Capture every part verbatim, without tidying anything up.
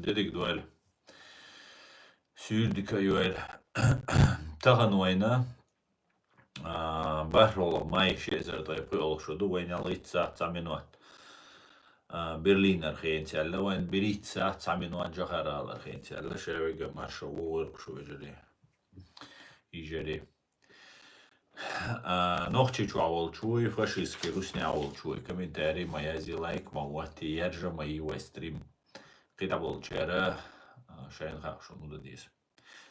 Дедиг дойла. Суьйре дика йойла. Тахан вайна, а, бархӀлагӀа май ши эзар ткъе пхи оалаш ду, вайна ялхитта сахьат цхьа минот, а, Берлинера хенца аьлла, вайна берхӀитта сахьат цхьа минот Джохар-Гӏалара хенца аьлла, шаверг марша вогӀийла шу, вежарий. Йижарий. А, нохчий чохь волчуй, фашистский русня волчуй, комментарий ма язъе, лайк ма отте, яржа ма йий вай стрим. КхидӀа болчара, а, шайна хаам шуна дан деза.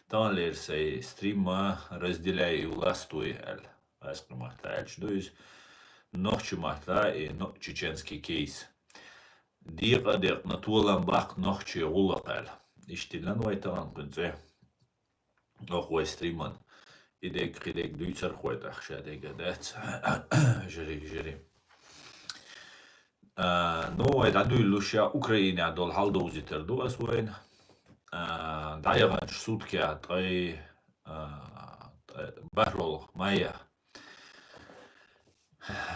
Таханлера сайн стрим ма разделяй и властвуй аьлла. Васкхи матта аьлча ду иза. Нохчий матта и но-, чеченский кейс. Декъа а декъна толам баккха нохчий гӀуллакх аьлла. Иштта диллина вай тахана кхуьнан цӀе. Оха вай стриман. И дег, кхидег дуьйцар хой тӀаккха ша дега дац. Жири, жири. А, ну, вай дӀадуьйлуш ша Украинехь долу хьал довзийтар ду ас вайна. А, дӀаяханчу суткех ткъе, а, ткъе, бархӀлагӀа майя.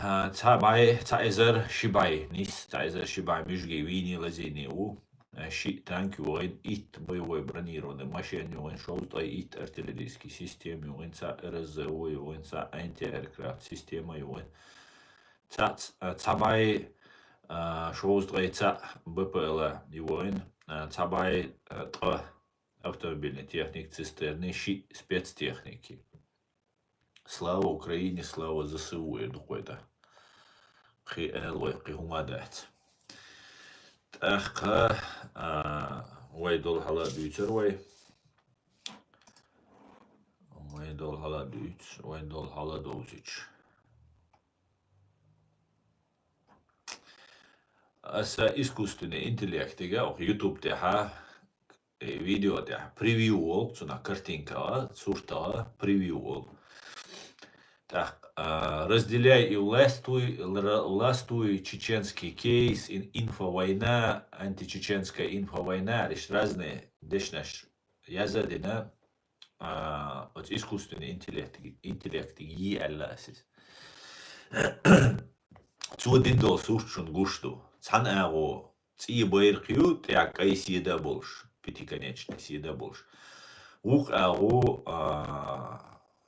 А, цхьа бӀе, цхьа эзар ши бӀе нис, цхьа эзар ши бӀе муьжгийн вийний лазийний ву. А, шиъ танк йогӀийна, итт боевой бронированный машен йогӀийна, шовзткъе итт артиллерийский система йогӀийна, цхьа РСЗО йогӀийна, цхьа антиаэркрафт система йогӀийна. Цхьа, а, цхьа бӀе, а, шовзткъе цхьаъ БПЛА йогӀийна, а, цхьа бӀе, а, ткъа автомобильный техника, цистерны, шиъ спецтехники. Слава Украине, слава ЗСУ, эр ду кхойда. Кхин ала вай, кхин хӀума дац. ТӀаккха, а, вай долу хьала а дуьйцур вай. Вай долу хьала а дуьйцу, вай долу хьала а довзуьйтуш. Аса искусственный интеллектига оха YouTube тӀехьа, э, видео тӀехь превью волу, цунах картинкагӀа, суртагӀа превью волу. Так, а, разделяй и властвуй, лра-, властвуй, чеченский кейс, ин-, инфовойна, античеченская инфовойна, иштта разные дешнаш яза а дина, а, оцу искусственный интеллектиге, интеллектиге йий аьлла ас иза. Цо дина долу сурт шуна гуш ду. Цхьана агӀо цӀий байракх ю, тӀехь кӀай седа а болуш, пятиконечный седа а болуш. Вукху агӀо, а,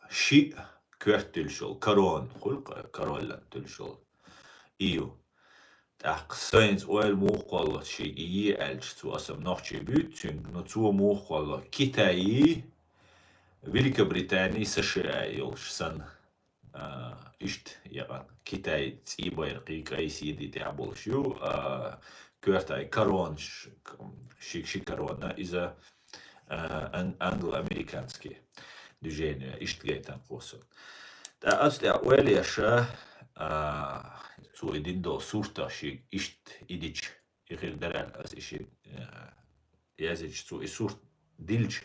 шиъ коьрта туьллуш йолу, корона, хуьлу-кх короллан туьллуш йолу и ю. ТӀаккха сайнца ойла муха кхоллалц шега и е аьлча, цо аса нохчий буьйцу цуьнга, но цо муха кхоллало Китайи, Великобритани, США йолуш санна. А, иштта яа, Китай цӀий байракхий кӀай седий тӀехь болуш ю, а, коьртай коронаш, ши, ши корона, иза, а, ан-, англо-американский движение, иштта гайтина кхо со. ТӀаккха оцу тӀехь ойла еш, а, цо и дина долу суртах шега иштта и дича, и хир дара аьлла ас и ши, а, язйича, цо и сурт дилча,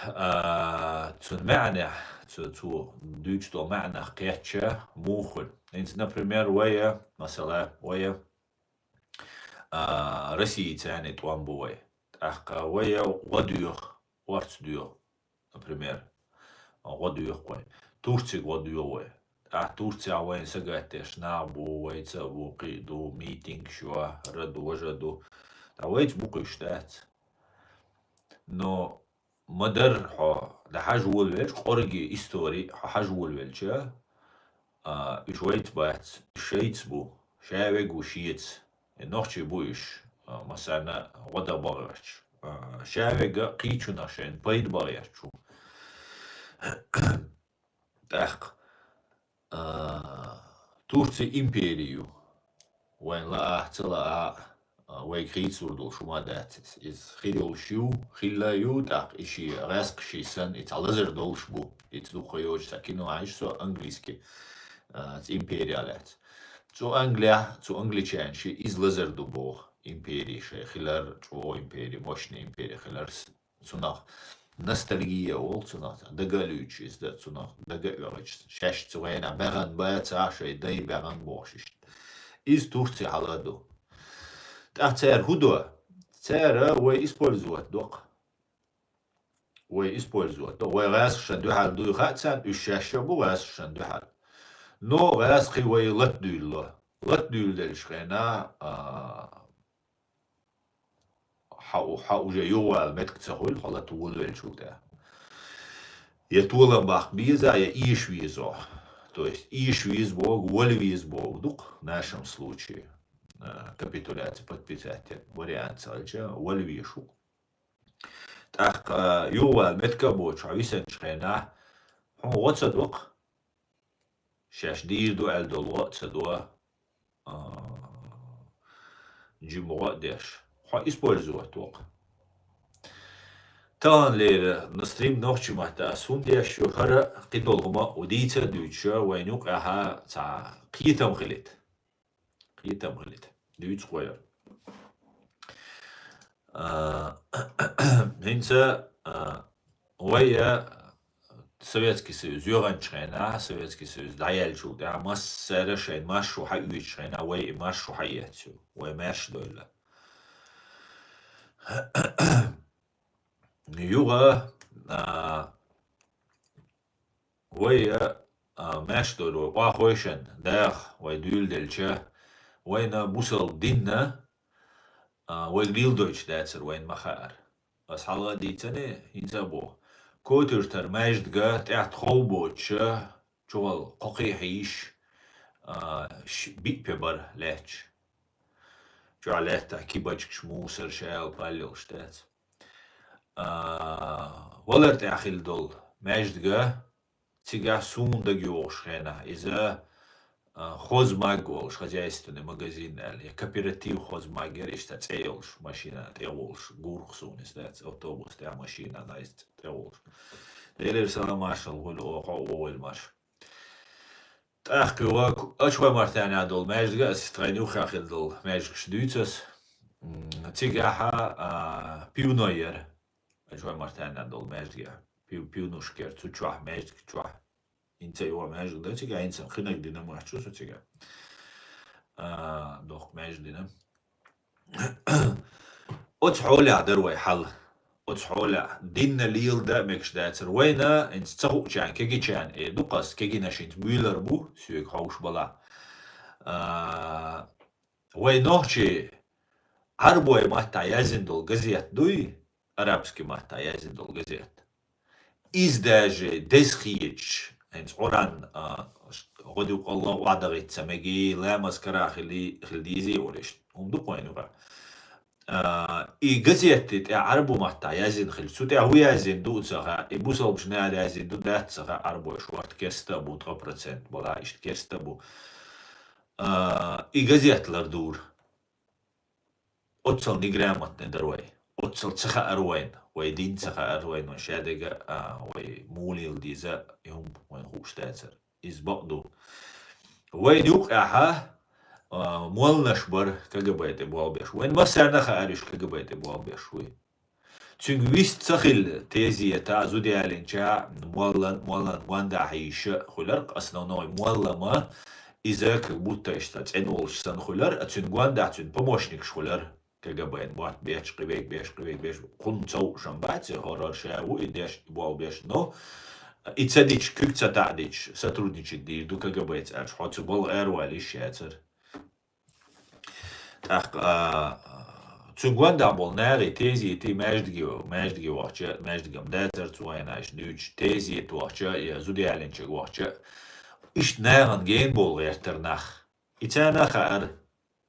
а, цуьнан маьӀнехь, цо, цо дуьйцуш долу маьӀнах кхетча, муха хуьлу. ХӀинца, например, вай, масала, вай, а, Россица цхьаьна тӀом бу вай. ТӀаккха вай гӀо доьху, орца доьху, например, гӀо доьху вай. Турцига гӀо доьху вай. ТӀаккха Турцехь вайна сагатдеш нах бу, вайца а бу, кхин а ду, митингаш ю, хӀара ду, важа ду. ТӀаккха вайца бу кхуьйсуш дац. Но ма-дарра хьо, дӀахьажа волавелча, кӀорге истори хьо хьажа волавелча, а, уьш вайца бац, уьш шайца бу, ша вега ву шеца. Э, нохчий бу уьш, а, массарна гӀо дан бахьарчу. А, ша вега кхечунах шайна пайда бахьарчу. ТӀаккха, а, Турция импери ю. Вайн лаахь, ца лаахь, а, вайга хийцалур долуш хӀума дац иза. Иза хир йолуш ю, хилла ю, тӀаккха и ши гӀаьскхи ши санна, и цхьа лазар долуш бу. Иза дукха йоцуш цхьа кино хьаьжча со английский, а, цу империя лаьцна. Цу Англия, цу англичан ши иза лазар ду боху империя шай хилар, чӀогӀа империя, мощный империя хилар с-, цунах ностальгия волу цунах, дага а луьйчу иза, цунах дага а оьгӀича, шаьш цу вайнахь баьхна бацахь, шайн дай баьхна бохуш иштта. Иза Турция хьала а ду. ТӀаккха цара хӀун до? Цара вай использовать доккху. Вай использовать до. Вай гӀаьскхашна дуьхьал дуй хаьа царна, уьш шаьш а бу гӀаьскхашна дуьхьал. Но гӀаьскхий вай латадуьйлало. Латадуьйладелчу хенахь, а, хьо, хьо уже юхавала меттиг ца хуьлу, хьо лата волавеллачул тӀаьхьа. Я толам баккха беза, я эша веза. То есть эша веза бохург, вала веза бохург ду-кх в нашем случае, а, капитуляция подписать вариант ца хилча, вала везаш ву-кх. ТӀаккха, а, юхавала меттиг а боцуш, хьо висанчу хенахь, хьуна гӀо ца до-кх. Шаьш дийр ду аьлла долу гӀо а ца до, а, жима гӀо а деш, хьо использовать во-кх. Таханлера на стрим нохчийн маттахь ас хӀунда деш ю, хӀара кхидолу хӀума а дийца а дуьйцуш, вайна юкъахь цхьа кхетам хилийта. Кхетам хилийта. Дуьйцу кхоьруш. А, хӀинца, а, вай, а, Советский Союз йоьхначу хенахь, Советский Союз дӀаяьллачул тӀаьхьа массара шайн маршо хьаоьцучу хенахь, вай и маршо хьаэцна ю. Вай маьрша девлла. Юха, а, вай, а, маьрша девлла вай охьахойшан даха, вай дуьйладелча, вайна бусалба динна, а, вайга леладойтуш дацара, вайна ма хаьара. Ас хьалха а дийцина, хӀинца а боху. Котуьртара маьждига тӀаьхьа тхов боцуша, чухула кхокхе хьийш, а, ш-, биъ пе бара лаьтташ. Чохь лаьттахь кибачкаш, мусор, шаьлла-пал йолуш дац. А, валар тӀехь хилла долу маьждига, цигахь суна дага йогӀуш хенахь, иза, а, хозмаг олуш, хозяйственный магазин аьлла, я кооператив хозмаг яра, иштта цӀе йолуш, машина тӀе волуш, гурху суна иза дац, автобус тӀехь машина дац тӀе волуш. Делера салам маршалла хуьлда оха а, вовелла марш. ТӀаккха юха Ачхой-Мартанехь долу маьждига, ас тхайна юххехь хилла долу маьждигаш дуьйцу ас. М, цигахь, а, пивной яра. Ачхой-Мартанехь долу маьждигехь. Пив-, пивнушка яра цу чохь, маьждига чохь. ХӀинца а юха маьждиг ду цигахь, хӀинца кхинаг дина ма ду со цигахь. А, дохку маьждиг дина. Оцу хьолехь дара вай хьал. Оцу хьолехь динна леладан а мегаш дацара. Вайна, хӀинца ца хуучарна, кегийчарна эр ду-кх ас, кегийнаш хӀинца буьйлур бу, соьга хьовш балахь. А, вай нохчий Ӏарбойн маттахь яздина долу газет дуй, арабский маттахь яздина долу газет. Иза даже деза хеташ, хӀинца Къуръан, а, гӀодаюкъалла охьадахийта ца мегий, ламаз карахь хили-, хила дезий олуш, хӀума ду-кх вайна юкъахь. А, и газетте тӀе Ӏарбу маттахь яздина хилча, цу тӀе хӀун яздина ду а ца хаьа, и бусалбачу нахана яздина ду, дац ца хаьа, Ӏарбойш ворта керста а бу, ткъа процент балахь иштта керста а бу. А, и газет лардора. Оццал неграмотный дара вай. Оццал ца хаьара вайна. Вай дин ца хаьара вайна. Вайн шадерг а, вай муха лела деза, и хӀума вайна хууш дацара. Иза бакъ ду. Вайна юкъехь, а, молланаш бара КГБ тӀе болх беш. Вайна массарна а хаьара уьш КГБ тӀе болх беш вуй. Цуьнга вист ца хилла тезета, зуда ялийнача моллан, моллан гондахь хьийзаш хуьлура, основной моллан ма, иза как будто иштта цӀена волуш санна хуьлура, а цуьнан гондахь цуьнан помощникаш хуьлура. КГБ-н мотт беш, кхин верг беш, кхин верг беш, кхунна ца хууш-м бац, хӀора-хӀора ша ву и деш, и болх беш, но и ца дича, куьг ца таӀдича, сотрудничать дийр ду КГБ-ца аьлча, хьо цу балха аравала йиш яцара. ТӀаккха, а, цуьнан гондахь болу нахе тезетий, маьждиге, маьждиге вахча, маьждигам дацара цу хенахь иштта дуьйцуш, тезета вахча, я зуда ялийнача вахча, иштта нахана гена болу гӀертара нах. И царна а хаьара.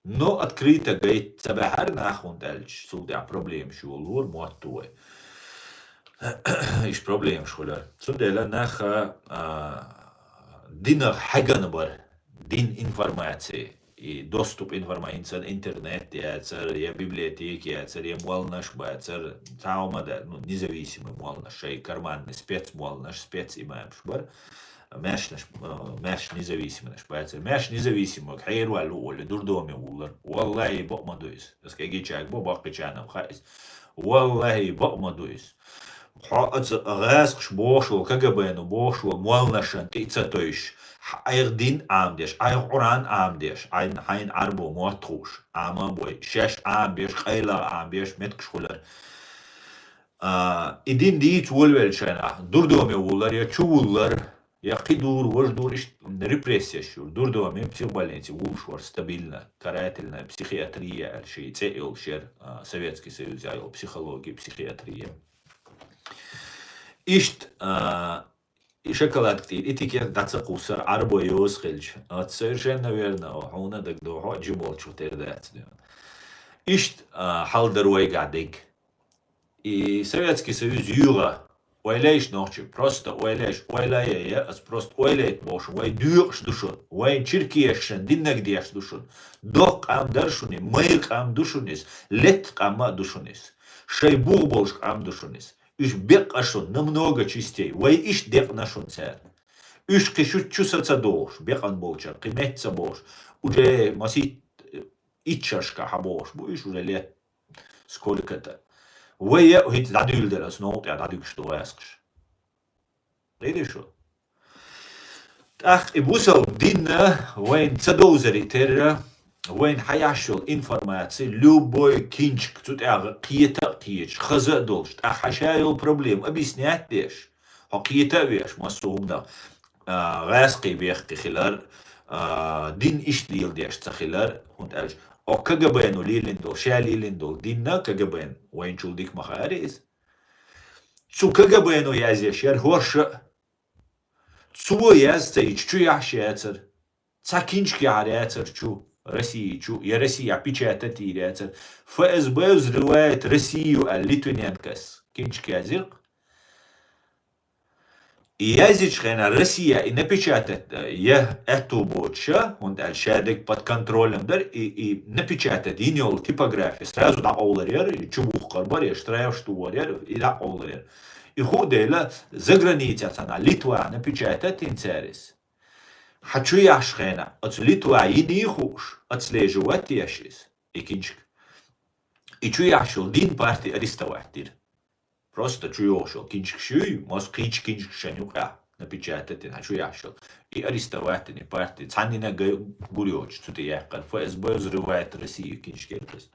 Но открыто гайта ца баьхьара нах, хӀунда аьлча цул тӀаьхьа проблемаш йолалора мотто вай. Иштта проблемаш хуьлура. Цундела нах, а, динах хьегна бара, дин информаци, и доступ информа-, инсан интернет яцара, я библиотека яцара, я молланаш бацара, цхьа хӀума дац, ну, независимый молланаш, шайн карманный спецмолланаш, специмамаш бара. Маьршанаш, а, маьрша независимынаш бацара. Маьрша независимаг хьераваьлла ву олий, дурдоме вуллар. Валлахи, бакъ ма ду иза. Ас кегийчаьрга бо, баккхийчарна-м хаьа иза. Валлахи, бакъ ма ду иза. Хьо аса гӀазкхаша бохуш волу, КГБ-но бохуш волу молланашна тӀе а ца тойуш, хьайх дин Ӏамадеш, хьайх Къуръан Ӏамадеш, хьайна, хьайна Ӏарбо мотт хууш, Ӏама а бой, шаьш Ӏамабеш, къайлагӀа Ӏамабеш меттигаш хуьлура. А, и дин дийца волавеллачу хенахь, дурдоме вуллар я чу вуллар, Я кхидур, важдур, иштта репрессеш юр. Дурдоме психбольнице вулуш вар стабильно, карательная психиатрия аьлла ши цӀе йолуш яр, а, Советский Союз яхь йолу психология, психиатрия. Иштта, а, и шоколадка тӀера этикет дӀа ца кхуссар, Ӏарбой йоза хилча, оцу совершенно верно, хьуна дагадогӀу, жимолчух тера дац дуьйна. Иштта, а, хьал дара вайгахь дерг. И Советский Союз юьйгӀа, ойла йиш нохчий, просто ойла йиш, ойла я, я, ас просто ойла йита бохуш, вай доькъуш ду шуна, вайн чиркешшан диннаг деш ду шуна, доккха къам дара шуна, майра къам ду шуна иза, летта къам а ду шуна иза. Шайн бух болуш къам ду шуна иза. Уьш бекъа шуна, намного чистей, вай иштта декъна шуна цара. Уьш кхин шу чу са ца дохуш, бекъан болчара, кхин метта ца бохуш, уже масийтта итт шаршка хьан бохуш бу, уьш уже лет. Сколько-то. Вай а хӀинца дӀадуьйладелла, аса новкъа тӀехь дӀадуьгуш ду гӀаскхаш. Дийли шу? ТӀаккха и бусалба динна вайна ца довзаре терра, вайна хьан яхьаш йолу информаци, любой кинчик цу тӀехь кхета а кхеташ, хаза а долуш, тӀаккха хьан ша йолу проблема объяснять деш, хьо кхета а веш, массо а хӀуманах, а, гӀаскхий бехке хилар, а, дин иштта леладеш ца хилар, хӀунда аьлча, о К Г Б-но лелийна долу, ша лелийна долу динна К Г Б-н вайначул дика ма хаьара иза. Цу К Г Б-но язъеш яра хӀорша а. Цо яз ца йича чу яхьаш яцара. Цхьа кинчик яхьар яцара чу, Россия чу, я Россия печатать йийр яцара. Ф С Б взрывает Россию аьлла Литвиненкос кинчик язйира-кх. И язйичу хенахь Россия и напечатать, э, я аьтту боцуша, хӀунда аьлча ша дерг под контролем дара, и, и напечатать йина йолу типография сразу дӀакъовлар яра, и чубухкар бара, я штрафаш тухур яра, и дӀакъовлар яра. И хӀу а дела, заграницехь цхьана Литва напечатать йина цара иза. Хьан чу яхьаш хенахь, оцу Литва йиний хууш, отслеживать еш иза, и кинчик. И чу яхьаш йолу дин парти арестовать дира. Просто чу йогӀуш йолу кинчикаш юй, мос кхечу кинчикашна юкъахь напечатать йина, хьан чу яхьаш йолу. И арестовать йина, и парти, цхьаннина гай гур йоцуш, цу тӀе яьккхина, Ф С Б взрывает Россию кинчик яра иза.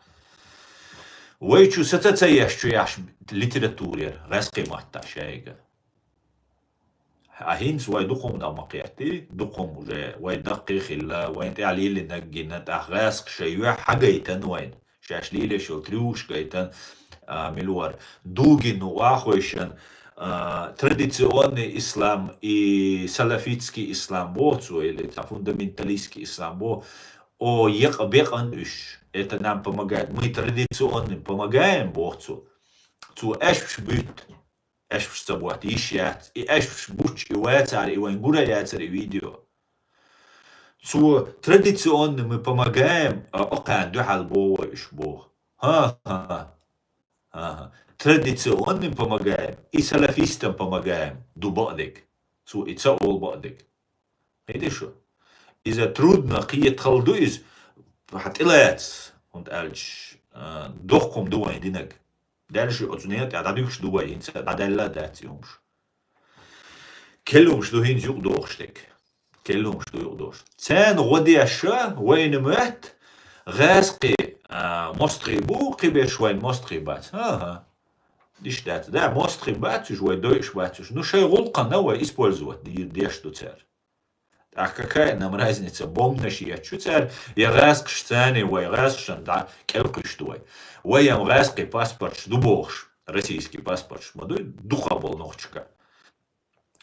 Вай чу са ца ца еш чу яхьаш литература яра, гӀаьскхий маттахь шайга. А хӀинца вай дукха хӀума ма кхетти, дукха хӀума уже вай даккхий хилла, вайн тӀехь лелийнарг гина, тӀаккха гӀаьскхаша юьхь хьагайтан вайна. Шаьш лелаш йолу трюкаш гайтан, а, мила вара. Дугин ву вахойшан, а, традиционный ислам и салафитский ислам боху цо, или цхьа фундаменталистский ислам боху. О, екъа бекъан уьш. Это нам помогает. Мы традиционным помогаем, боху цо. Цо аьшпаш буьту. Аьшпаш ца ботта йиш яц. И аьшпаш буттуш и вацара, и вайн гура яцара и видео. Цо традиционно мы помогаем, а, окхана дуьхьал боху вай уьш боху. ХӀан-хӀа. ХӀан-хӀа. Традиционно помогаем, и салафистам помогаем, ду бакъдерг. Цо и ца олу бакъдерг. Хьийди шу? Иза трудно кхетахалла ду иза, хьан тӀелаца, хӀунда аьлча, а, доккха хӀума ду вайн динарг. Даьлла шу оцу некъа тӀехь дӀадуьгуш ду вай, хӀинца дӀадаьлла а дац и хӀумаш. Келла хӀумаш ду хӀинца юкъадохуш дерг. Келла хӀумаш ду юкъадохуш. Царна гӀо деш а вайна моьтту, гӀаьскхий, а, мостагӀий бу, кхиберш вайн мостагӀий бац. ХӀан-хӀа. Иштта дац. Да, мостагӀий бац уьш, вай дойуш бац уьш. Ну, шайн гӀуллакхана вай использовать дийр деш ду цара. ТӀаккха какая нам разница, бомбанаш етташ ю цара, я гӀаьскхаш царний вай, гӀаьскхашна дӀа кӀелкхуьйш ду вай. Вай ам гӀаьскхий паспорташ ду бохуш, российский паспорташ ма дуй, дукха болу нохчашка.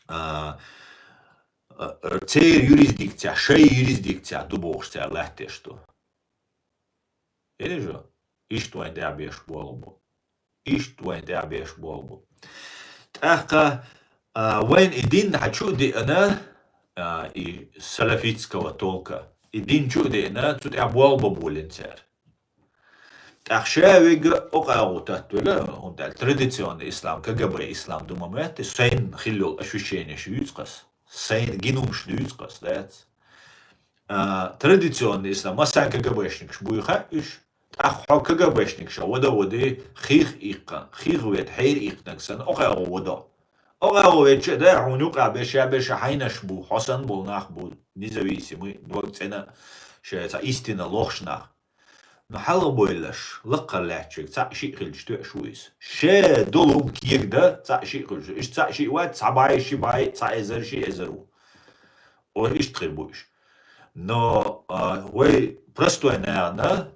А, а, церан юрисдикцехь, шайн юрисдикцехь ду бохуш цара латтош ду. Хьийди шу? Иштта вайн тӀехь беш болу бу. Иштта вайн тӀехь беш болу бу. ТӀаккха, а, вайн и дин хьан чу а деана, а, и салафитского толка. И дин чу а деана, цу тӀехь болу бан болийна цара. ТӀаккха ша вега окъагӀу татвела, хӀунда аьлча традиционный ислам, К Г Б ислам ду ма моьтту, сайна хилла йолу ощущенеш юьйцу кхас. Сайна гина хӀумаш дуьйцу кхас, дац? А, традиционный ислам, массарна К Г Б-шникаш буй хаьа уьш. ТӀаккха хьо К Г Б-шникаша вада а вади, хийх иккхана, хийх вета, хьер иккханаг санна, окхагӀо вадо. ОкхагӀо ведча а, да, хьуна юкъа беша, беша хьайнаш бу, хьо санна болу нах бу, независимый, дог цӀена, ша цхьа истина лохуш нах. Но хьалха бойлаш, лакхара лаьттачуьнга цхьаъ шиъ хилча тоьаш ву иза. Ше долу хӀума кегада цхьаъ шиъ хилча. Иштта цхьаъ шиъ вац, цхьа бӀе, ши бӀе, цхьа эзар, ши эзар ву. О, иштта хир бу уьш. Но, а, вай простой наьха,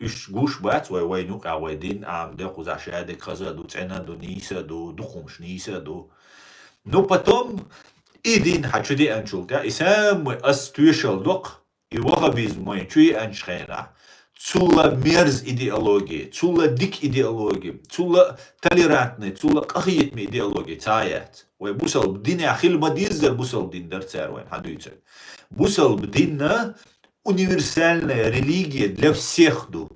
уьш гуш бац вай, вай нукъа, вай дин, а, де кхузахь шадерг хаза а ду, цӀена а ду, нийса а ду, дукхумш нийса а ду. Ну, потом, и дин хьан чу деанчул тӀе, и самый ас тоьшал докх, и ваххабизм вайн чу еанчу хенахь, цул а мерз идеология, цул а дика идеология, цул а толерантная, цул а къахетаме идеология цхьа а яц. Вай бусалба динехь хила ма деззара бусалба дин дара цара вайна хьан дуьйцург. Бусалба дин универсальная религия для всех ду.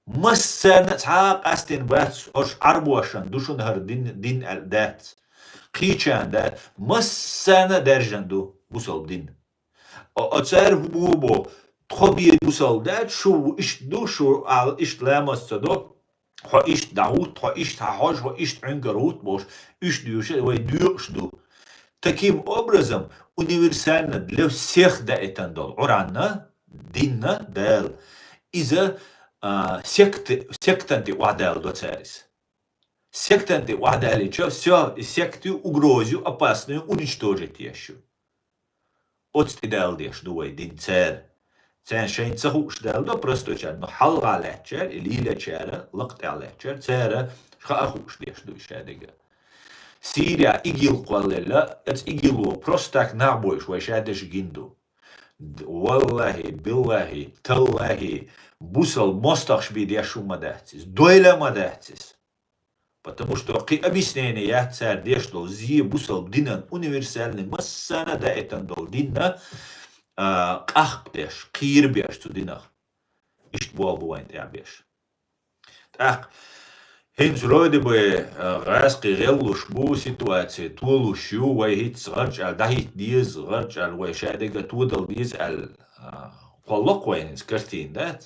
Массарна а цхьа а къастийна бац, хӀорш Ӏарбошна ду шуна хӀара дин, дин аьлла дац. Кхечарна дац. Массарна а даьржина ду бусалба дин. О, о, цара хӀун бу бо, тхо бен бусалба дац, шу иштта ду, шу ала иштта ламаз ца до, хьо иштта дӀахӀутту, хьо иштта хьахьожу, хьо иштта Ӏуьнгар хӀутту бохуш, уьш доьшуш вай доькъуш ду. Таким образом, универсально для всех даийтина долу Къуръанна, динна Дала. Иза, а, секты, сектанти охьадаьлла до цара иза. Сектанти охьадаллича, всё, и секту угрозу, опасную уничтожить еш ю. Оцу тӀе дала деш ду вай дин цара. Царна шайна ца хууш дала до простойчарна, но хьалха лаьттачара, и лелачара, лакха тӀехь лаьттачара, цара хаа хууш деш ду и шадерг. Сирия ИГИЛ кхоллаелла, оцу ИГИЛо просто так нах бойуш вай шадерш гина ду. Д-, валлахӀи, биллахӀи, таллахӀи, бусалба мостагӀаш бен деш хӀума дац иза, дойла а ма дац иза. Потому что кхин объяснение яц цара деш долу зе бусалба динан универсальный массарна а даийтина долу динна, а, къахка деш, кхийра беш цу динах. Иштта болх бу вайна тӀехь беш. ТӀаккха хӀинца вроде бы, а, гӀазкхий гӀеллуш бу, ситуация толуш ю, вай хӀинца гӀарчӀ аьлла дӀахӀитта деза, гӀарчӀ аьлла вай шадерг а тодала деза аьлла, а, кхоллакх вайна хӀинца картина дац.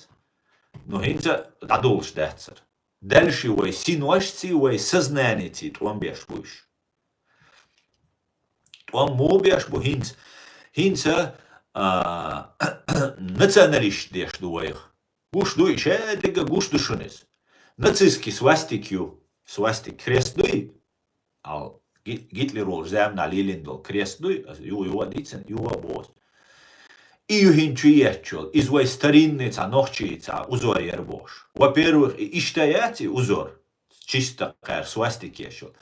Но хӀинца дӀадолуш дац хӀара. Дальше вай синошций, вай сознаниций тӀом беш бу уьш. ТӀом муха беш бу хӀинца? ХӀинца, а, националист деш ду вайх. Гуш ду и шадерг а, гуш ду шуна иза. Нацистский свастик ю. Свастик крест дуй? Ал Ги-, Гитлер волчу заманахь лелийна долу крест дуй? Аса юха, юха а дийцина, юха а боху. И ю хӀинца чу еттачул, иза вай старинный цхьа нохчий цхьа узор яра бохуш. Во-первых, и иштта яц и узор, чисто кхара свастик еш йолу.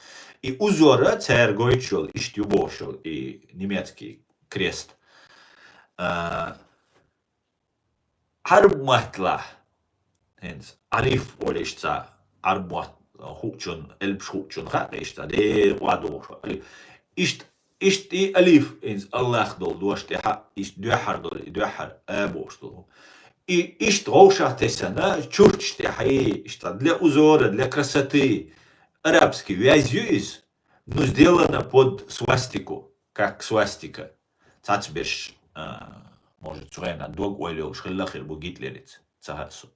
И узор а цара гойтуш йолу, иштта ю бохуш йолу и немецкий крест. А, Ӏарб матталахь, хӀинца, алиф олуш цхьа Ӏарб мотт хуучун, элпаш хуучун хаьа иштта, дера охьадогӀуш алиф. Иштта, иштта и алиф, хӀинца Аллах долу дош тӀехь, иштта дуьххьара долу, и дуьххьара а бохуш долу. И иштта вовшах тесана, чурташ тӀехь, иштта для узора, для красоты, арабский вязь ю иза, ну, сделано под свастику, как свастика. Цхьацца берш, а, может, цу хенахь дог-ойла йолуш хилла хир бу Гитлерица, ца хаьа суна.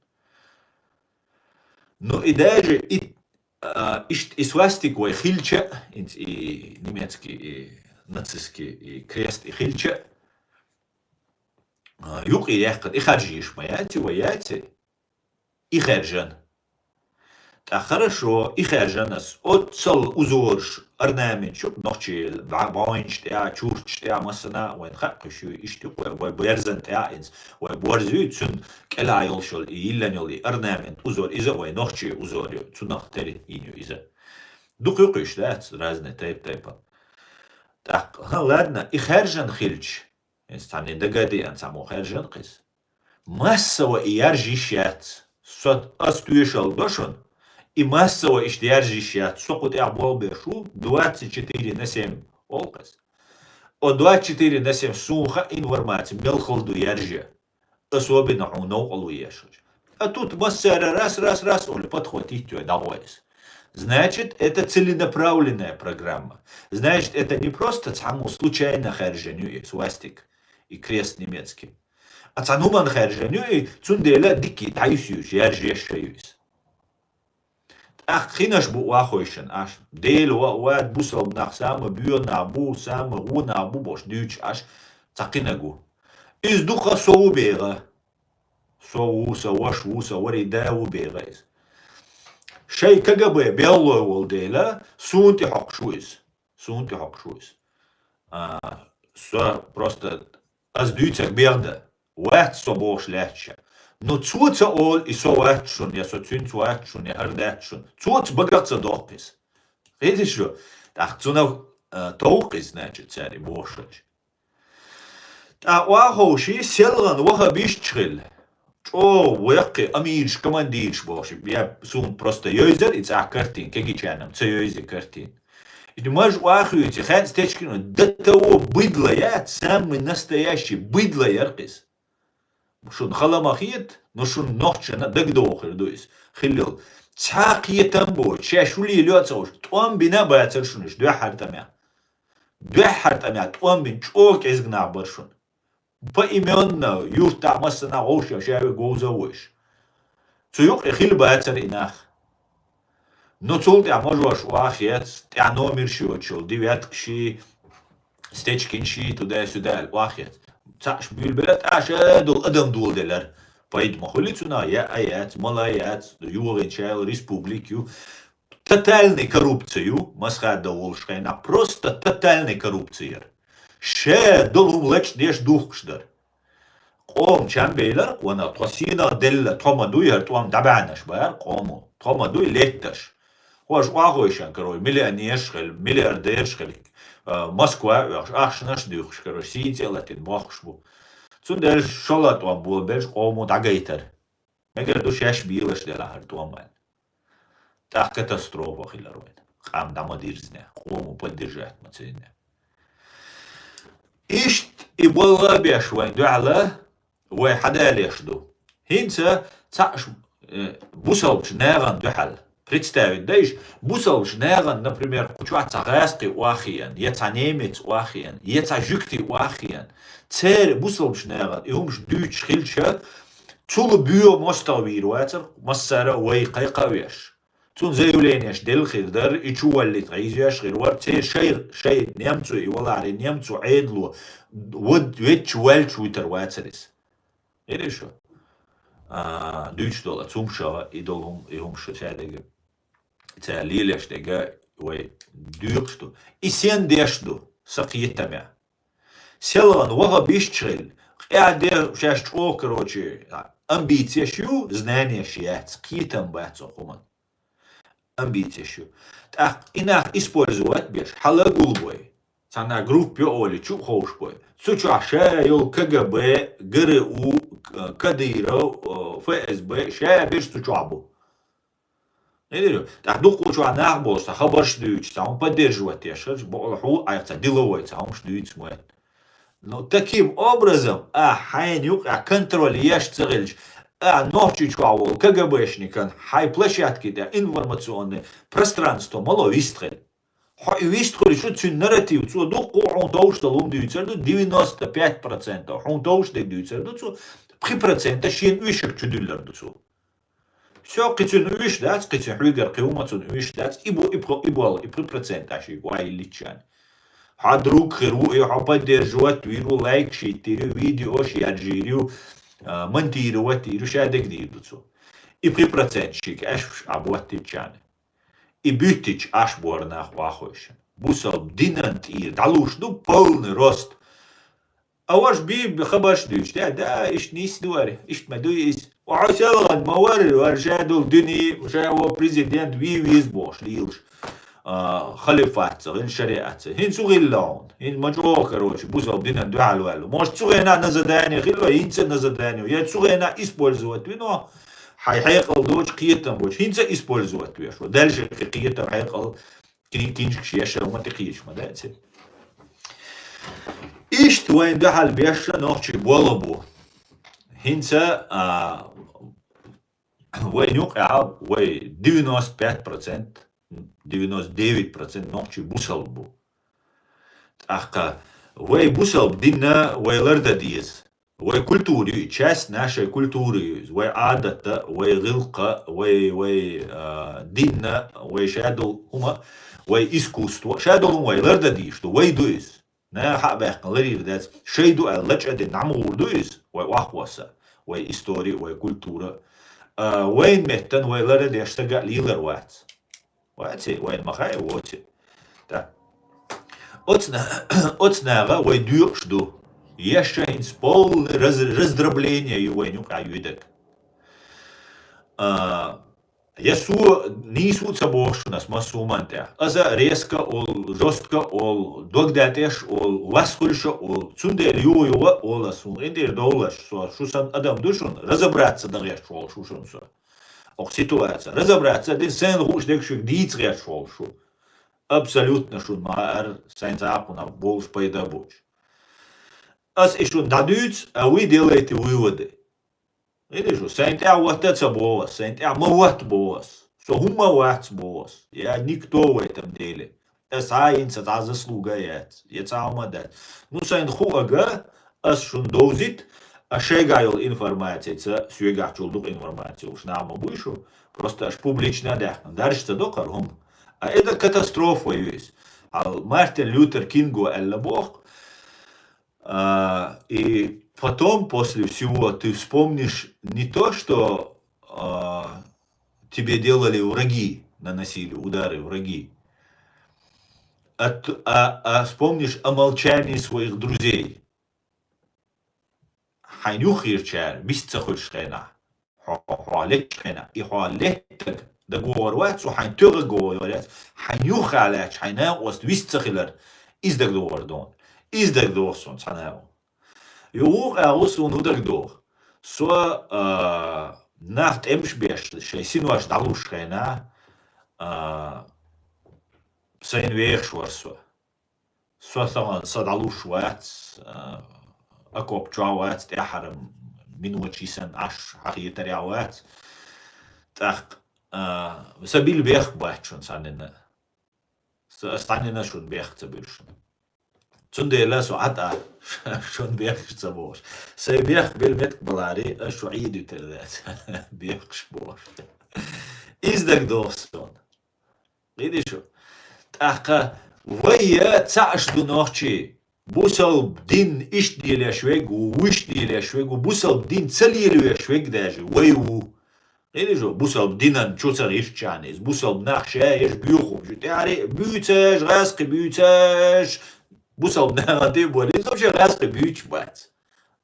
Ну, и даже и, а, иштта и свастик вай хилча, и, и немецкий, и нацистский, и крест и хилча, а, юкъе яьккхина и харжа йиш ма яц и, вай яц и? И хаьржина. ТӀаккха хорошо, и хаьржина ас. Оццул узораш, орнаменташ ю нохчий бӀа-, бӀоьнчаш тӀехь, чурташ тӀехь, массана а вайна хаьа кхуьш ю, иштта ю вай, вай берзан тӀехь а иза, вай борз ю, цуьнан кӀелахь йолуш йолу и йиллина йолу и орнамент, узор, иза а вай нохчий узор ю, цунах тера йина ю иза. Дукха ю кхуьш, дац, разный тайп-тайпа. ТӀаккха, хӀа, ладно, и хаьржина хилча, иза цхьанна дага а деана, цхьаммо хаьржина кхиза. Массово и яржа йиш яц. Со ас тоьшалла до шуна. И массово иштта яржа йиш яц. Со кху тӀехь болх беш ву двадцать четыре на семь олу кхеза. О двадцать четыре на семь суна хаьа информаци мел хала ду яржа. Особенно хьуна новкъарло еш хилча. А тут массара раз, раз, раз, олу подхватить йой, дӀагӀо иза. Значит, это целенаправленная программа. Значит, это не просто цхьаммо случайно хаьржина ю и свастик, и крест немецкий. А цхьана хӀуманна хаьржина ю и, цундела дикий дӀаюьсуьйтуш, яржа еш ю иза. ТӀаккха хинарш бу охьахевшина Ӏаш. Дела ван а вац, бусалба нах сама боьха нах бу, сама гӀо нах бу бохуш дуьйцуш Ӏаш цхьа кхинаг ву. Иза дукха со ву бегӀа. Со ву, сан ваша ву, сан вари да ву бегӀа иза. Шайн КГБ беллой волу дела, суна тӀе хьокхуш ву иза. Суна тӀе хьокхуш ву иза. А, со просто аз дуьйцург бегӀда. Вац со бохуш лаьтташ. Ну, цо ца олу, и со вац шуна, я со цуьнца вац шуна, я хӀара дац шуна. Цо ца багах ца доккху иза. Хезаш шу? ТӀаккха цунах, а, товкху иза, значит, цара и бохуш хилча. ТӀаккха охьаховший, селхана ваха бисча хилла. ЧӀогӀа веккхий, амираш, командираш бохуш. Я суна просто йойзар и цӀахь картина, кегийчарна-м ца йойзи картина. И маж охьахуьйций, хенца течкина, до того быдло яц, самый настоящий быдло яра-кх иза. Шуна хала ма хета, но шуна нохчашна дагадогӀур ду иза. Хиллал, цхьа кхетам боцуш, шаьш хӀун лелайо а ца хууш, тӀом бина а бацара шуна уьш, дуьххьара тӀамехь. Дуьххьара тӀамехь тӀом бина чӀогӀа кӀезиг нах бара шуна. Поименно, юьртахь массанхьа вовшашка ша вега вовза а вуьйш. Цу юкъе хилла бацара и нах. Но цул тӀаьхьа мажош охьахецна, тӀаьхьа номерш йоцуш йолу девяткаш, стечкинаш, туда-сюда аьлла охьахецна. Цхьаъш буьйлабелира, тӀаккха ша долу адам доладелира. Пайда ма хуьлу цунах, яа яц, мала яц, йогӀина ша йолу республика ю. Тотальный коррупция ю, Масхадов волуш хенахь, просто тотальный коррупция яра. Ша долу хӀума лачкъадеш духкуш дара. Къоман чам бевллера, ванах тхо сийнах делла, тхо ма дуй хӀара тӀом дӀабаьхьнарш бара къомо, тхо ма дуй леттарш. Хьо аша охьахойшан карой, миллионерш хила, миллиардерш хила, а, Москва а оьхуш, ахчанаш а дуьйхуш карой, сий цӀе а латийна бохкуш бу. Цундела шолгӀа тӀом болабелча къомо дӀагайтара. Мегар ду шаьш белаш делахь хӀара тӀом аьлла. ТӀаккха катастрофа хилар вайна. Къам дӀа ма дирзинехь, къомо поддержать ма ца йинехь. Иштта и болх а беш вайн дуьхьала вай хьадалеш ду. ХӀинца цхьаъ ш-, э, бусалбачу нахана дуьхьала. Представить дай иш, бусалбачу нахана, например, кху чохь цхьа гӀазкхи охьахиъна, я цхьа немец охьахиъна, я цхьа жуьгти охьахиъна. Церан бусалбачу нахана и хӀумаш дуьйцуш хилча, цул боьха мостагӀа вийр вацара, массара а вай кхайкха а веш. Цунна заявленеш делла хир дара, и чу валлита хьийзош хир вара, церан шай, шай немцо и валахьара, и немцо Ӏедало вад-, ветташ ваьлча вуьтур вацара иза. Хир шу? А, дуьйцуш долу, а, цумшала, и долу хӀума, и хӀума шу ша дерг, ца лелаш дерг вай дуьйцуш ду. И сен деш ду, сан кхетамехь. Селхана ваха бисча хилла, къаьхьа де шаьш чӀогӀа, короче, амбицеш ю, знанеш яц, кхетам бац оха хӀуманна. Амбицеш ю. ТӀаккха и нах использовать беш, хьала гулбой. Цхьана группа йо олий, чу а ховшбой. Цу чохь ша йолу К Г Б, Г Р У, Кадыров, Ф С Б, ша берш цу чохь бу. Хир ю? ТӀаккха дуккха чохь нах болуш, цхьа хабарш дуьйцуш, цхьа хӀума поддерживать деш хилча, бакъала хьу, айхьа цхьа деловой, цхьа хӀумаш дуьйцу ма. Ну, таким образом, а хьайна юкъахь контроль еш ца хилча, а нохчи чохь волу К Г Б-шникан хьайн площадки тӀе информационный пространство мало вистхила. Хьо и вистхуьлуш шу цуьнан нарратив, цо дуккха а хьуна товш долу хӀума дуьйцур ду, девяносто пять процентов хьуна товш дерг дуьйцур ду цо, пхи процента шена уьйшург чу дуьллур ду цо. Всё, кхин цуьнан уьйш дац, кхин цуьнан хьуьйгара кхин хӀума цунна уьйш дац, и бу, и пхо-, и болу, и пхи процент аш и вай личчан. Хьан друг хир ву, и хьо поддерживать вийр ву, лайк шийттийр ю, видеош яржийр ю, а, монтировать йийр ю, ша дегдийр ду цо. И пхи процент шига аш а боттиччан. И буьттича аш бора нах вахойшина. Бусалба динан тӀера дӀалуш ду полный рост. А ваш би хабарш дуьйцу, да, да, иштта нийса ду ари, иштта ма дуй иза. Ва хьо селхана ма варри, вара ша долу дуьне, ша вон президент вий веза бохуш лелаш. А, халифатца, хӀин шариатца. ХӀин цу гӀилла хьуна. ХӀин ма чӀогӀа, короче, бусалба динан дуьхьал ваьлла. Может, цу гӀена назадание хилла, хӀинца назадание. Я цу гӀена использовать вино, хьайн хьекъал доцу, кхетам боцу. ХӀинца использовать веш. Дальше кхетам, хьекъал, кин-, кинчкаш еш, ма тӀекхеча, ма дац. Иштта вайн дуьхьал беш нохчий болх бу. ХӀинца, а, вайн юкъахь вай девяносто пять процент, девяносто девять процент нохчий бусалба бу. ТӀаккха вай бусалба динна вай лардан деза. Вай культура ю, часть нашей культуры ю иза. Вай Ӏадатта, вай гӀиллакха, вай, вай, а, динна, вай шадолу хӀума, вай искусство, шадолу хӀума вай лардан дезаш ду, вай ду иза. Наха а баьккхина ларийр дац, шай ду аьлла лачкъадина дӀа ма гӀур ду иза, вай охьахосса, вай истори, вай культура. А, вайн меттан вай лара деш сага а лелар вац. Вац и, вайн ма хаьа, воц и. Да. Оцна-, оцнаха вай доькъуш ду. Ешша хӀинца полный раз-, раздробление ю вайна юкъа йоьдерг. А, я со нийсо а ца бохуш шуна ас массо а хӀуманна тӀехь. Аса резко а олу, жестко а олу, дог датӀеш а олу, вас хуьлуш а олу. Цундела юха-юха а олу ас хӀума. ХӀинтӀера довлаш, со шу санна адам ду шуна, разобраться дан гӀерташ волуш ву шуна со. Окху ситуация. Разобраться дина, сайна хууш дерг шуьга дийца гӀерташ волуш ву. Абсолютно шуна ма хаара, сайна цхьа а кхунах болуш пайда а боцуш. Ас и шуна дӀадуьйцу, а вы делаете выводы. Видишь, сайна тӀехь ватта а ца боху ас, сайна тӀехь ма ватта боху ас. Со хӀумма а вац боху ас. Я никто в этом деле. Ас цхьа а хӀинца цхьа заслуга а яц, я цхьа хӀума а дац. Ну, сайна хуург а ас шуна довзийта, а шайгахь йолу информацица соьгахь чул дукха информаци йолуш нах ма буй шу. Просто аш публично а даьхна, даржаш ца до кхара хӀума. А это катастрофа ю иза. Хьал Мартин Лютер Кинго аьлла боху, а, и потом, после всего, ты вспомнишь не то, что, а, тебе делали враги, наносили удары враги, а, т-, а, а вспомнишь о молчании своих друзей. Хьайн юххерчара вист ца хуьлуш хенахь, хьо, хьо лечу хенахь, и хьо леттаг дагавогӀур вац, цо хьайн тоьгӀа гӀо йор яц, хьайн юххе лаьтташ, хьайн накъост вист ца хилар, иза дагадогӀур ду хьуна. Иза дагадогӀу суна цхьана а. Юха а гӀу суна хӀун дагадогӀу? Со, а, нах тӀемаш беш, шайн синош дӀалуш хенахь, а, сайна вехаш вара со. Со сагӀан са дӀалуш вац, а, окоп чохь вац, тӀаьххьара миночий санна Ӏаш хьахетарехь вац. ТӀаккха, а, сан билла бехк бац шуна цхьаннена. Са, ас цхьаннена шуна бехк ца буьллу шуна. Цундела со Ӏад а шуна бехкаш ца бохуш. Сайн бехк билла меттиг баларе, ас шу Ӏийдуьтур дац. Бехкаш бохуш. Иза дагадогӀу суна. Видишь шу? ТӀаккха вай цхьаъ аш ду нохчий. Бусалба дин иштта дийлеш вег ву, вуьшта дийлеш вег ву, бусалба дин ца лелавеш вег даже вай ву. Видишь шу? Бусалба динан чу ца гӀиртчарна иза. Бусалба нах ша еш боьху. ТӀаьхьаре буьйцаш, гӀаскхи буьйцаш. Бусалба нахана тӀе а болу. Иза вообще гӀаскхи буьйцуш бац.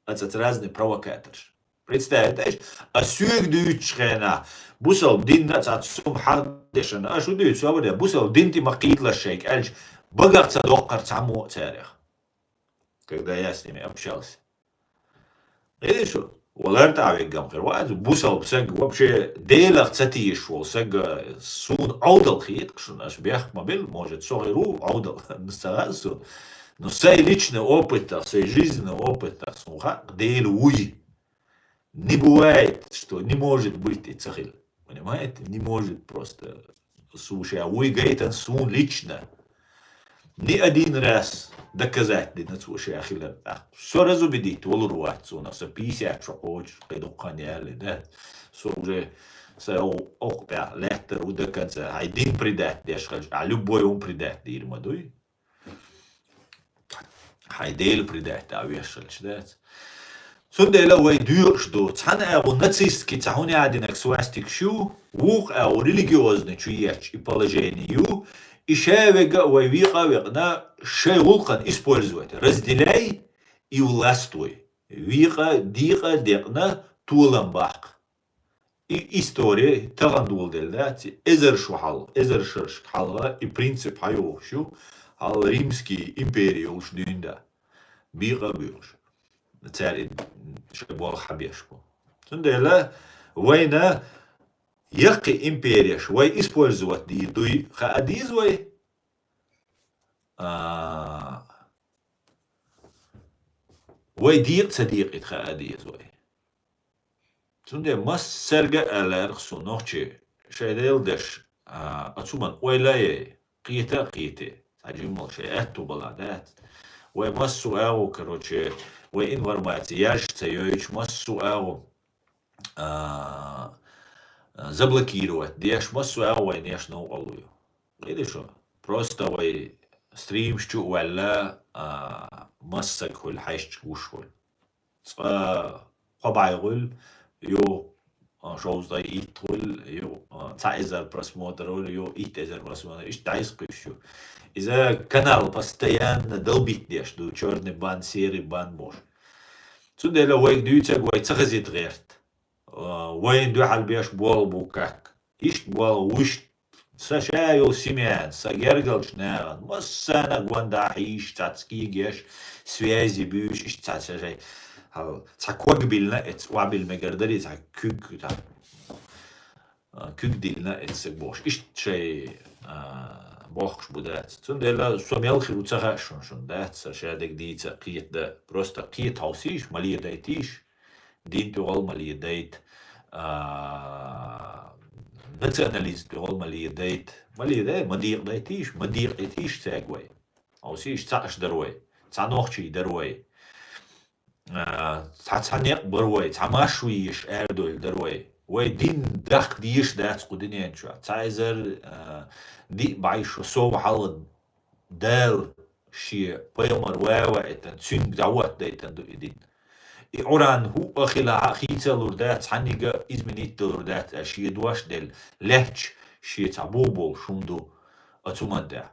Ацаца разный провокаторш. Представить, аш, а соьга дуьйцучу хенахь, бусалба динна а цхьацца сум хьахдешана, аш шу дуьйцу, а ваде, бусалба дин тӀе ма кхийдалаш шайга, аьлча, багах ца доккхар цхьаммо а царех, когда я с ними общался. Видишь шу, валар тӀа веггам хир вац, бусалба саг, вообще, Делах ца тешаш волу саг, суна Ӏовдал хеташ шуна, аш бехк ма билла, может, со хир ву Ӏовдал, ну, ца хаьа суна. Но сайн личный опытах, сайн жизненный опытах, суна хаьа, Дела вуй. Не бывает, что не может быть и ца хила. Понимаете? Не может просто. Слушай, а вуй гайтан сун лично. Ни один раз доказать дина цо ша хилар тӀаккха. Со разубедить валур вац суна, со пятьдесят шо кхочуш, кхин дуккха хан яьлли, да? Со уже са о-, окъ тӀехь лаьттар ву до конца. Хьайн дин предать деш хилча, а любой хӀума предать дийр ма дуй. Хьайн Дела предать а вешалч дац. Цундела вай доькъуш ду. Цхьана агӀу нацистский цхьа хӀун яа динарг свастикаш ю, вукху агӀу религиозный чу ечу и положение ю, и ша вега а вай векъа а векъна, шайн гӀуллакхана использовать. Разделяй и властвуй. Векъа, декъа а декъна, толам баккха. И истори тахана доладелла дац, эзар шо хьалха, эзар шерашка хьалха и принцип хьайохуш ю, хьал Римский импери йолуш дуьйна да. Бийкъа а буьйкъуш. Цара и шайн болх хьабеш бу. Цундела вайна яккхий империяш вай использовать дийр дуй хаа деза вай? А, вай декъа ца декъийта хаа деза вай. Цундела массаьрга а аьлларх со нохчий, шайн Дела деш, а, оцу хӀуманна ойла а яй, кхета а кхетий, цхьа жиммал шайн аьтту бала дац. Вай массо а агӀу, короче, вай информаци яьржа ца йойтуш, массо а агӀу, а, заблокировать деш, массо а агӀу вайна еш новкъарло ю. Кхиди шу? Просто вай стримаш чу а ваьлла, а, массаг хуьлу, хьаьшчиг гуш хуьлу. Цкъа кхо бӀе гӀуьллу, ю, а, шовзткъе итт гӀуьллу, ю, а, Цхьа эзар просмотр, ю, итт эзар просмотр, иштта дӀаизкхуьйсуш ю. Иза канал постоянно долбить деш ду, чёрный бан, серый бан бохуш. Цундела вайга дуьйцург вай ца хазийта гӀерта. А, вайна дуьхьал беш болу бу как. Иштта болу вуьш сан ша йолу семьян, сан гергарчу нахана, массарна гонда хьийзаш, цхьацца кегаш, связи буьйш, иштта цхьа ша шай. Хьал, цхьа ког биллина эца, охьабилла мегар дарий, цхьа куьг, цхьа, а, куьг диллина эца бохуш. Иштта шай, а, бохкуш бу дац. Цундела со мел хир ву ца хаьа шуна, шуна дац, сан ша дерг дийца кхета дан. Просто кхета хьовсийша, ма ледайтийша. Дин тӀехула ма ледайта, а, национализм тӀехула ма ледайта. Ма ледай, ма декъадайтийша, ма декъайтийша цаьрга вай. Хьовсийша, цхьаъ аш дара вай, цхьа нохчий дара вай, а, цхьа, цхьа некъ бара вай, цхьа маршо еш арадевлла дара вай. Вай дин дахка дезаш дац кху дуьнен чохь. Цхьа эзар, а, диъ бӀе шо сов хьалха Дала шен пайхамар ван а ваийтина, цуьнга дӀахӀоттадайтина ду и дин. И Къуръан хӀуъа хила хьа хийца а лур дац, цхьаннига а изменить далур дац аьлла, шен дош а делла, лаьтташ шен цхьа бух болуш хӀума ду оцу хӀуманна тӀехь.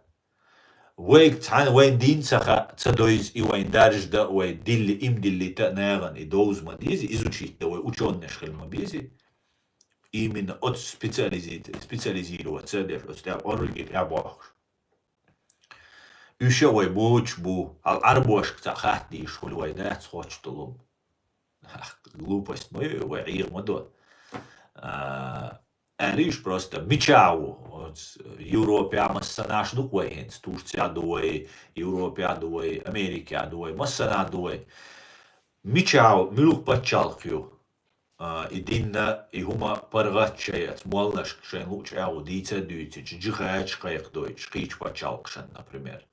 Вайга цхьаьна вайн дин ца хаьа, ца дойза, и вайн даржа дан, вай дилли, им диллийта а нахана и довза ма деза, изучить дан вай учёныш хила ма беза. Именно оцу специализи-, специализироваться а деш, оцу тӀехь оргги тӀехь бохкуш. Уьш а вай боцуш бу, хьал Ӏарбошка цхьаъ хатта дийш хуьлу вай дац, хоттуш долу. Глупость ма ю, вай Ӏеха ма до. А, аьлла уьш просто, мичахь ву? Оцу Европехь массанхьа ду-кх вай хӀинца, Турцехь ду вай, Европехь ду вай, Америкехь ду вай, массанхьа ду вай. Мичахь ву, муьлха пачхьалкх ю? А, и динна, и хӀума паргӀат шайн оцу молланашка шайн луъучу агӀор дийца а дуьйцуьйтуш, джихадаш кхайкхадойтуш, кхечу пачхьалкхашна, например.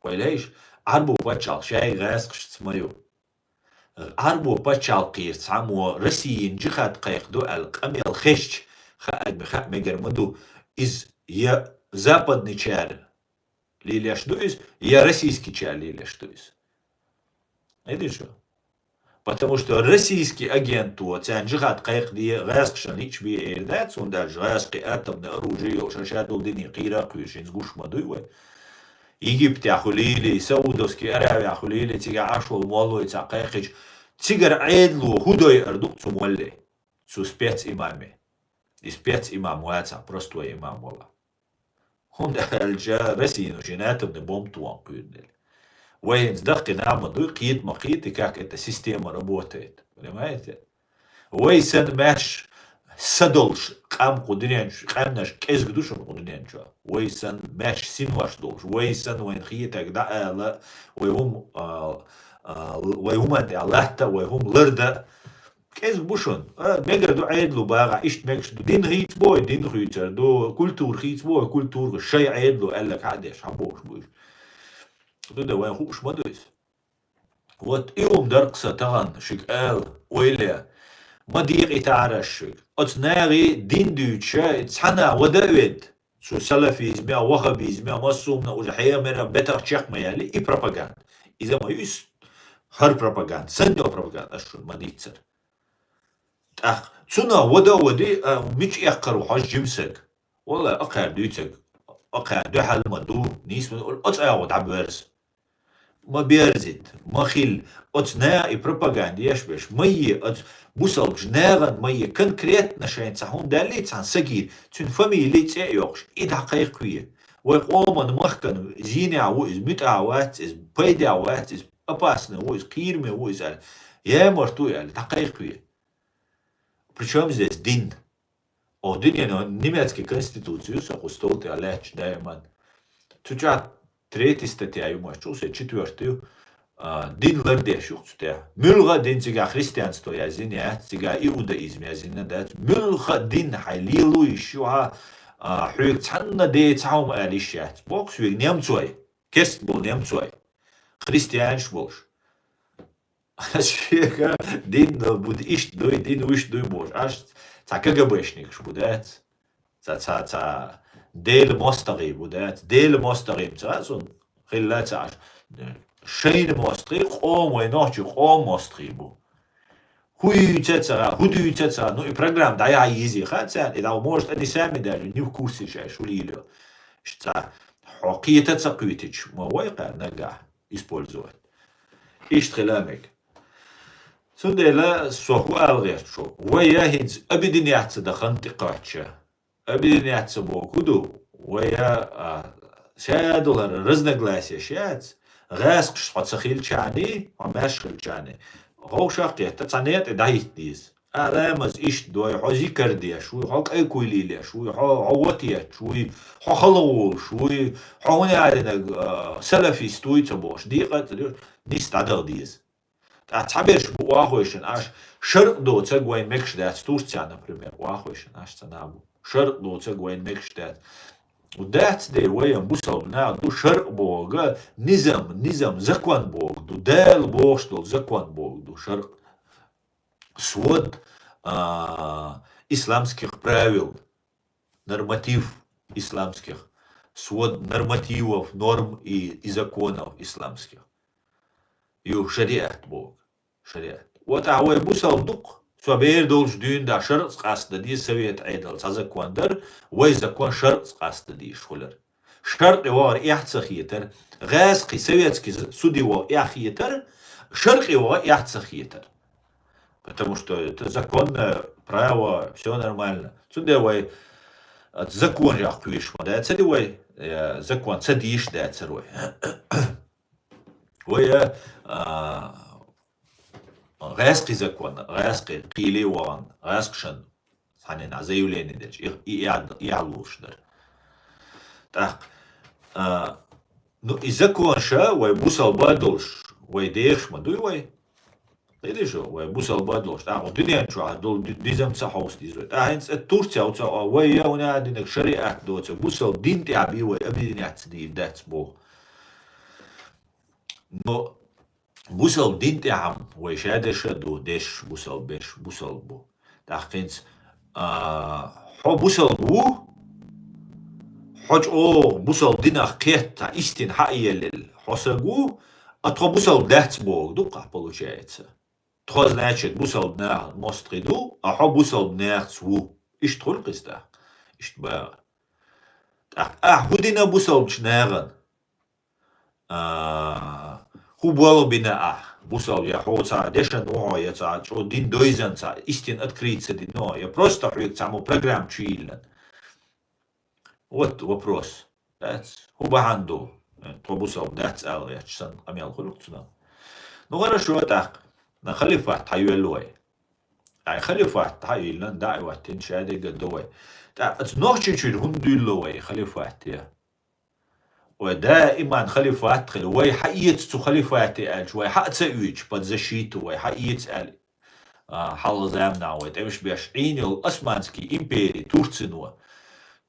Вай лейша, Ӏарбо пачхьалкх шайга гӀаскхашца ма ю. Ӏарбо пачхьалкхера цхьаммо Россияна джихад кхайкхадо аьлла къамел хезча, хаа, хаа мегар ма ду, иза я западничара лелош ду иза, я российскичара лелош ду иза. Видишь? Потому что российский агенто царна джихад кхайкхаде, гӀаскхашна лиъча бе эр дац, хӀунда аьлча гӀаскхи атомное оружие йолуш, ша долу дине кхийра а кхоьруш, хӀинца гуш ма дуй вай. Египтехь хуьлийла, Саудовский Аравиехь хуьлийла, цигахь Ӏаш волу моллой цхьаъ кхайкхича, цигара Ӏедало хӀун дойар ду-кх цу молле, цу специмаме? И специмам вацахь, простой имам валахь. ХӀунда аьлча Россияно шен атомный бомба тоьхна кхоьру дела. Вай хӀинца даккхий нах ма дуй, кхета ма кхета, как эта система работает. Понимаете? Вай санна маьрша са долуш къам кху дуьнен чу-, къаьмнаш кӀезиг ду шуна кху дуьнен чохь. Вай санна маьрша синош долуш, вай санна вайна хетарг дӀаала, вай хӀума, а, а, вай хӀуманна тӀехь латта, вай хӀума ларда. КӀезиг бу шуна. А, мегар ду Ӏедало бахахь, иштта мегаш ду. Дин хийца боху, дин хуьйцур ду, культура хийца боху, культура, шайн Ӏедало аьлларг хьа а деш, хьа бохуш бу уьш. Ду де, вайн хууш ма ду иза. Вот и хӀума дара-кх сан тахана шуьга ала, ойла е. Ма декъийтахьара аш шуьга. Оцу нахе дин дуьйцуша, цхьана вада а ведда. Цу салафизме, ваххабизме, массо а хӀумана уже хьехамера бетах чекх ма яьлли, и пропаганда. Иза ма ю иза хӀара пропаганда, санна йолу пропаганда, аш шуна ма дийццара. ТӀаккха цунах вада а вади, а, мича эккхар ву хьожа жима саг? Валла, акхара дуьйцург, акхара дуьхьал ма ду, нийса ма ду, оцу агӀо дӀабоьрза. Ма берзийта, ма хила, оцу наха и пропаганда еш берш, ма е, оцу бусалбачу нахана ма е, конкретно шайна цхьа хӀума даьллий цхьана сагийра, цуьнан фамилий цӀе а йоккхуш, и дӀакхайкхаве. Вай къоман махкана зийнехь ву иза, муьтӀахь вац иза, пайдехь вац иза, опасный ву иза, кхийраме ву иза аьлла, ямарта ву аьлла, дӀакхайкхаве. Причём здесь дин? О, дин, немецкий конституцию со кху стол тӀехь лаьтташ даиман. Цу чохь третий статья ю, ма чу, се четвёртый ю, а, дин лардеш ю цу тӀехь. Муьлха а дин, цигахь христианство яздина яц, цигахь иудаизм яздина дац. Муьлха а дин хьайн лело йиш ю хьан, а, хьоьга цхьанна ден цхьа хӀума ала йиш яц. Боккху соьга немцой, керст болу немцой, христианаш болуш. Ас шега дин бу иштта дуй, дин вуьшта дуй бохуш, аш цхьа КГБшникаш бу дац? Цхьа, цхьа, цхьа Делан мостагӀий бу дац? Делан мостагӀий ца хаьа суна, хилла ца Ӏаш. Шайна мостагӀий, къоман, вай нохчий къоман мостагӀий бу. ХӀу юьйцу ца гӀа, хӀу дуьйцу ца гӀа. Ну, и программа дӀаяхьа езий хаа царна, и дӀа, может, они сами даже не в курсе шаьш, хӀу лелайо. Иштта цхьа хьо кхета ца кхоьтича, ма вай кхаьра наггахь использовать. Иштта хила мега. Цундела со хӀу ала гӀерташ ву. Вай я хӀинца объединяться дан хан тӀекхоьчча. Объединяться боху хӀу ду? Вай я, а, шадолара разногласияш яц, гӀаскхаш хьо ца хилчахьана, хьо маьрша хилчахьана. Вовшах а кхетта, цхьа некъа дӀахӀитта деза. А, ламаз иштта дой, хьо зикар деш вуй, хьо кӀай-куй лелош вуй, хьо, хьо вотеташ вуй, хьо хала волуш вуй, хьо хӀунда аьлла, а, салафист вуй ца бохуш, декъа а ца деш, нийса дӀадаха деза. ТӀаккха цхьаберш бу охьахевшина, аш шаркъ доцург вайна мегаш дац, Турция, например, охьахевшина, аш ца набу. Шаркъ доцург вайна мегаш дац. Дац де, вайна бусалба нах ду шаркъ бохург, низам, низам, закон бохург ду, Дала бохуш долу закон бохург ду шаркъ. Свод, а, исламских правил, норматив исламских, свод нормативов, норм и, и законов исламских. Ю шариат бохург, шариат. Вот а вай бусалба ду-кх, со бер долчу дуьйна да шаркъ къастаде, совет Ӏедал цхьа закон дара, вай закон шаркъ къастадеш хуьлура. Шаркъе вахар эхь ца хетара, гӀаскхи советский суде ваха эхь хетара, шаркъе ваха эхь ца хетара. Потому что это законное право, всё нормально. Цундела вай, а, законех кхоьруш ма дацара вай, э, закон ца деш дацара вай. Вай, а, гӀаскхи закон, гӀаскхи кхеле а вахана, гӀаскхашна цхьанна заявление делча, и, и, и, и луш дара. ТӀаккха, а, ну, и законаш вай бусалба долуш, вай дехаш ма дуй вай. Кхетий шу, вай бусалба долуш, тӀаккха дуьнен чохь долу ди-, дизам ца хьовса деза вай. ТӀаккха хӀинца Турция оцу, а, вай я хӀунда аьлла динарг шариат доцург, бусалба дин тӀехь бен вай объединяться дийр дац боху. Но бусалба дин тӀехь-м вай шадерш а ду, деш бусалба, беш бусалба бу. ТӀаккха хӀинца, а, хьо бусалба ву, хьо чӀогӀа бусалба динах кхетта, истина хьаеллина хьо саг ву, а тхо бусалба дац бохург ду-кх, получается. Тхо, значит, бусалба нахана мостагӀий ду, а хьо бусалба нахаца ву. Иштта хуьлу-кх иза тӀаккха. Иштта бахара. ТӀаккха ахь хӀу дина бусалбачу нахана? А, хӀу болх бина ахь? Бусалба я хьо цхьа дешна ву хьо, я цхьа чӀогӀа дин довзийна, цхьа истина открыться дина хьо, я просто хьоьга цхьаммо программа чу йиллина? Вот вопрос. Дац. ХӀун бахьана ду? Тхо бусалба дац ала гӀерташ санна къамел хуьлу-кх цунах. Ну, хорошо, тӀаккха. На халифат хьайоьллу вай. Ай халифат хьайиллина, дӀа а хӀоьттина, шадерг а до вай. ТӀаккха оцу Нохчийчуьра хӀунда дуьйлало вай халифат я? Вай даиман халифат хила. Вай хьаэца цу халифате аьлча, вай хьа а ца оьцуш, под защиту вай хьаэца аьлла. А, хьалха заманахь вай тӀемаш беш Ӏийна йолу Османский импери, Турцино.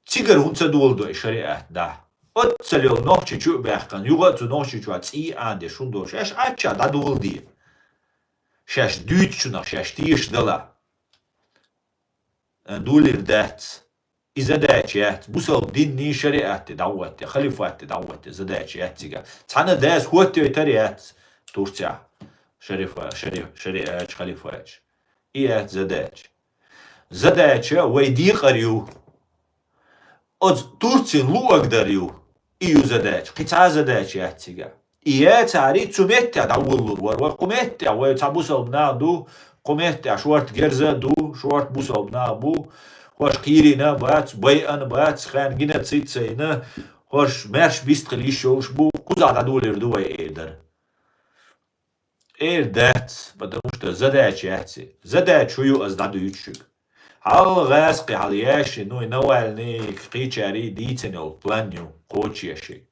Цигара хӀунда ца доладо и шариат дӀа? Оццал йолу Нохчийчу а баьхкина, юха а цу Нохчийчохь цӀий а Ӏанадеш хӀунда долуш? Шаьш Ӏаччахь дӀадоладе. Шаьш дуьйцучунах шаьш тешаш далахь. Э, долийр дац. И задача яц. Бусалба динний шариатте дӀахӀотте, халифатте дӀахӀотте задача яц цигахь. Цхьана дас хӀоттайойтар яц Турцехь шарифа-, шари-, шариаташ, халифаташ. И яц задача. Задача вай декъар ю. Оцу Турцин луъург дар ю. И ю задача. Кхин цхьа а задача яц цигахь. И яцахьара, цу меттехь дӀавуллур вара вай. Кху меттехь вай цхьа бусалба нах ду, кху меттехь шорта герз а ду, шорта бусалба нах бу, хӀорш кхийрина а бац, байъина а бац, хенахь геноцид ца йина, хӀорш маьрша бистхила йиш йолуш бу, кхузахь дӀадолийр ду вай, эр дара. Эр дац, потому что задача яц и. Задача хӀун ю, ас дӀадуьйцу шуьга. Хьалха гӀаскхи хьалха яьшши, ну, и Навальный, кхечаьрий дийцина йолу план ю, кхочушъеш.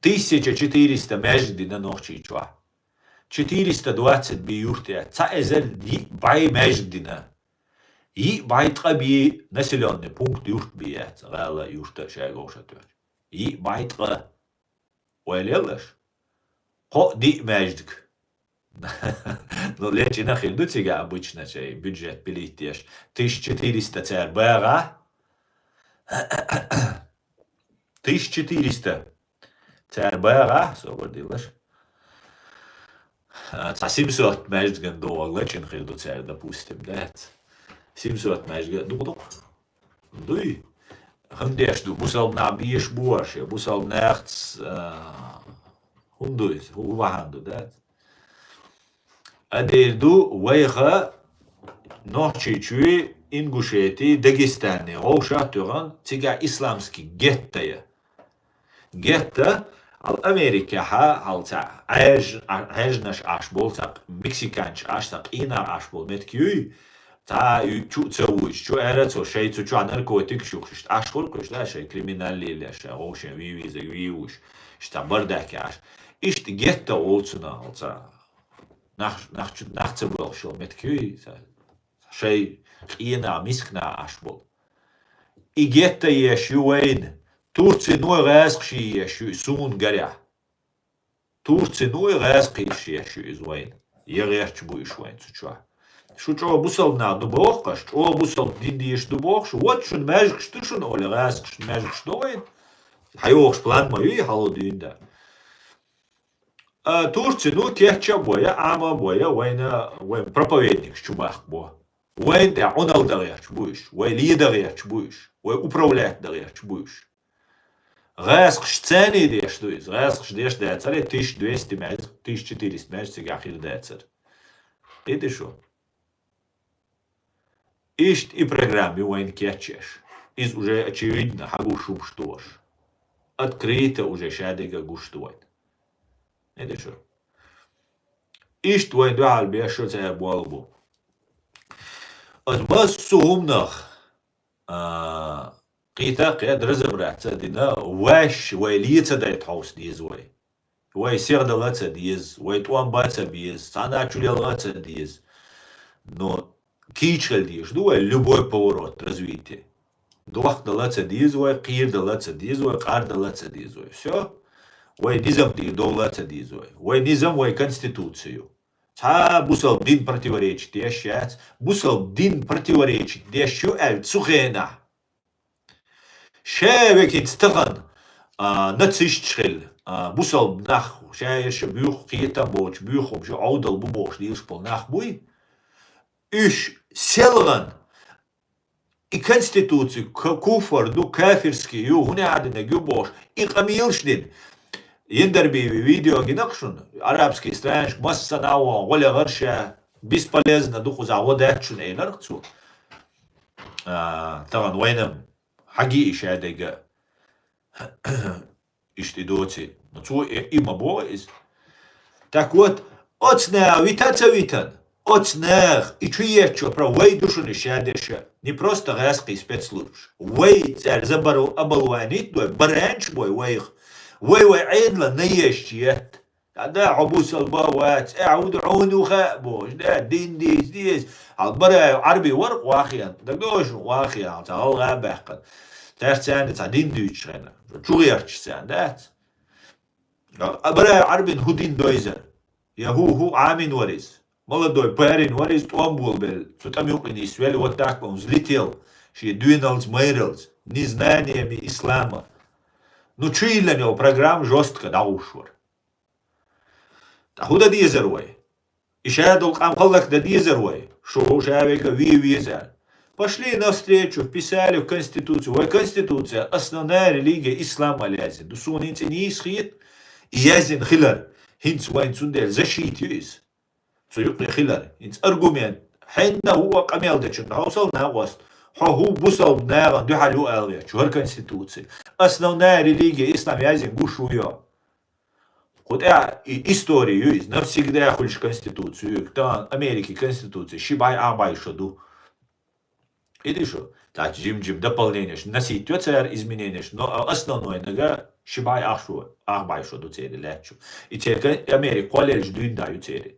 Тысяча четыреста маьждиг дина Нохчийчохь. Четыреста двадцать бен юрт яц. Цхьа эзар йиъ бӀе маьждиг дина. Йиъ бӀе ткъа бен населённый пункт, юрт бен яц. ГӀала а, юрт а шайга вовшахтоьхча. Йиъ бӀе ткъа. Ойла елла аш? Кхоъ-диъ маьждиг. Ну, лечкъина хир ду цига обычно чай, бюджет пилийтеш. Тысяча четыреста цара багӀахь. Тысяча четыреста цара багӀахь, собар дилаш. А, цхьа семьсот маьждиган догӀаг лачкъийна хир ду цара, допустим, дац. Семьсот маьждиган ду-, ду-, дуй. ХӀун деш ду, бусалба нах бийш бу аша, бусалба нахаца, а, хӀун ду иза, хӀу бахьан ду, дац. А дер ду, вайха Нохчийчуи, Ингушетии, Дагестане гӀовша а тоьгӀан, цигахь исламский гетто я. Гетто, хьал Америкехьа, хьал цхьа Ӏаьж-, Ӏаьжнаш Ӏаш болу, цхьа мексиканчаш Ӏаш, цхьа къинах Ӏаш болу меттиг юй, цхьа ю-, чу а ца вуьйцуш, чу аьрра а ца, шайн цу чохь наркотикаш юхуш, иштта Ӏаш хуьлу-кх уьш, да, шайн криминал лелош, шайн гӀовшен вий виза, вий вуш, иштта бардак Ӏаш. Иштта гетто олу цунах, хьал цхьа нах, нах чу, нах ца боьлхуш йолу меттиг юй, цхьа шайн къинах, мисканах Ӏаш болу. И гетто еш ю вайна, Турцино гӀаьзкхаш еш ю, и суна гарехь. Турцино гӀаьзкхаш еш ю иза вайна. Я гӀерташ бу уьш вайна цу чохь. Шу чӀогӀа бусалба нах ду боху аша, чӀогӀа бусалба дин дезаш ду боху шу, вот шуна маьждигаш ду шуна олий, гӀаьзкхаш маьждигаш ду вайна. ХьайогӀуш план ма юй, хьалха дуьйна дан. А, Турцино кечъян бой, Ӏама бой, вайна, вайн проповедникаш чу баккха бо. Вайна тӀехь Ӏуналла дан гӀерташ бу уьш, вай ледан гӀерташ бу уьш, вай управлять дан гӀерташ бу уьш. ГӀаьзкхаш царний деш ду иза. ГӀаьзкхаш деш дацара тысяча двести маьждиг, тысяча четыреста маьждиг цигахь хир дацара. КхетӀи шу? Иштта и программа ю вайна кечъеш. Иза уже очевидно, хьагуш хӀумаш дош. Открыто уже шадерг а гуш ду вайна. КхетӀи шу? Иштта вайн дуьхьал беш шу цара болу бу. Аса массо хӀуманах, а, кхета а кхетта, разобраться а дина, ваьш вай ле ца дайта хьовса деза вай. Вай сихдала ца деза, вай тӀом бан ца беза, цхьанна чулелха а ца деза. Но кийча хила дезаш ду вай любой поворот развития. Дохкадала ца деза вай, кхерадала ца деза вай, къардала ца деза вай. Всё. Вай низам тӀера довла ца деза вай. Вай низам вай конституция ю. Цхьа бусалба дин противоречит деш яц. Бусалба дин противоречит деш ю аьлла цу хенахь. Ша векинца тахана, а, нацисташ хилла, а, бусалба нах, ша ерша буьйху кхетам боцуш, буьйху хӀумаш Ӏовдал бу бохуш лелаш болу нах буй. Уьш селган и конституци ка-, куфар ду, кафирский ю, хӀун аьлла динарг ю бохуш, и къамелаш дина. Яндарбиеви видео гина-кх шуна, арабский страничка массанхьа а вон, гӀо лехара ша, бесполезно ду кхузахь, гӀо дац шуна, элира-кх цо. А, тахана вайна хьаги и шадерг а. Иштта и доций. Ну, цо и, и ма боху иза. Так вот, оцу наха вита а ца витан, оцу наха и чу еттачо прав вай ду шуна и шадерг а. Не просто гӀаьзкхий спецслужбаш. Вай цара забаро оболванить дой, баранча бой вайх. Вай вай Ӏедалан наешча етта. Ткъа да, хьо бусалба вац, э, хьо ду хьуна ю хаьа бохуш, да, дин дийца деза. Хьал Бараев Ӏарби вара-кх ваххьана, дагадогӀий шуна ваххьана, хьал цхьа гӀалгӀа а баьккхина. Цаьрца царна цхьа дин дуьйцуш хенахь, чу гӀерташ царна дац. А Бараев Ӏарбина хӀун дин дойзар? Я хӀу, хӀу Ӏамин вара иза? Молодой парень вара иза, тӀом болабелла, цу тӀам юкъа нисвелла, вот так он взлетел, шен доьналлица, майраллица, незнаниями ислама. Ну, чу йиллина йолу программа жёстко дӀагӀуш вара. Ткъа хӀун дан дезара вай? И ша долу къам хӀаллакдан дезара вай? Шу ша вега ве веза аьлла. Пошли навстречу, вписали в Конституцию. Вай Конституция, основная религия ислам аьлла яздина ду. Суна хӀинца и нийса хета, и яздина хилар. ХӀинца вайн цундела защита ю иза. Цу юкъе хилар. ХӀинца аргумент. Хьенна хӀуъа къамел дечунна хьовсал, накъост. Хьо хӀу бусалба нахана дуьхьал ю ала везачу, хӀара Конституция. Основная религия ислам яздина гуш ву йо. Кху тӀехь и история ю иза, навсегда хуьлуш конституция ю, тахана Америкин конституция ши бӀе ах бӀе шо ду. ХӀетий шу? Цхьацца жим-жим дополненеш, вносить йо цара измененеш, но основной нага ши бӀе ах шо, ах бӀе шо ду церан лаьтташ. И церан Америка кхоллаелча дуьйна да ю церан.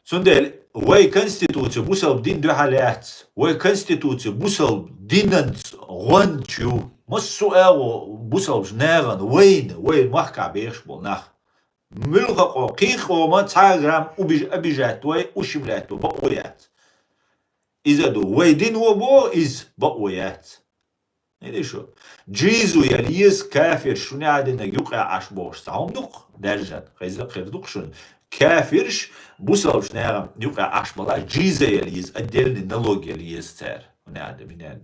Цундела вай конституция бусалба дин дуьхьал яц. Вай конституция бусалба динанца гӀоьнча ю. Массо а агӀо бусалбачу нахана, вайна, вай махкахь бехаш болу нах. Муьлхха къо-, кхин къоман цхьа а грамм убиж-, обижать вай, ущемлять вай бакъо яц. Иза ду, вай дин вон бо, иза бакъо яц. Иди шу. Джизу яла еза кафирш шуна Ӏадинаг юкъе Ӏаш бохуш ца хьуна дукха, даьржан, хеза а хир дукха шуна. Кафирш бусалбаш наьгӀан юкъе Ӏаш бала, джиза яла еза, отдельный налог яла еза цара. Хьуна Ӏадин, минян.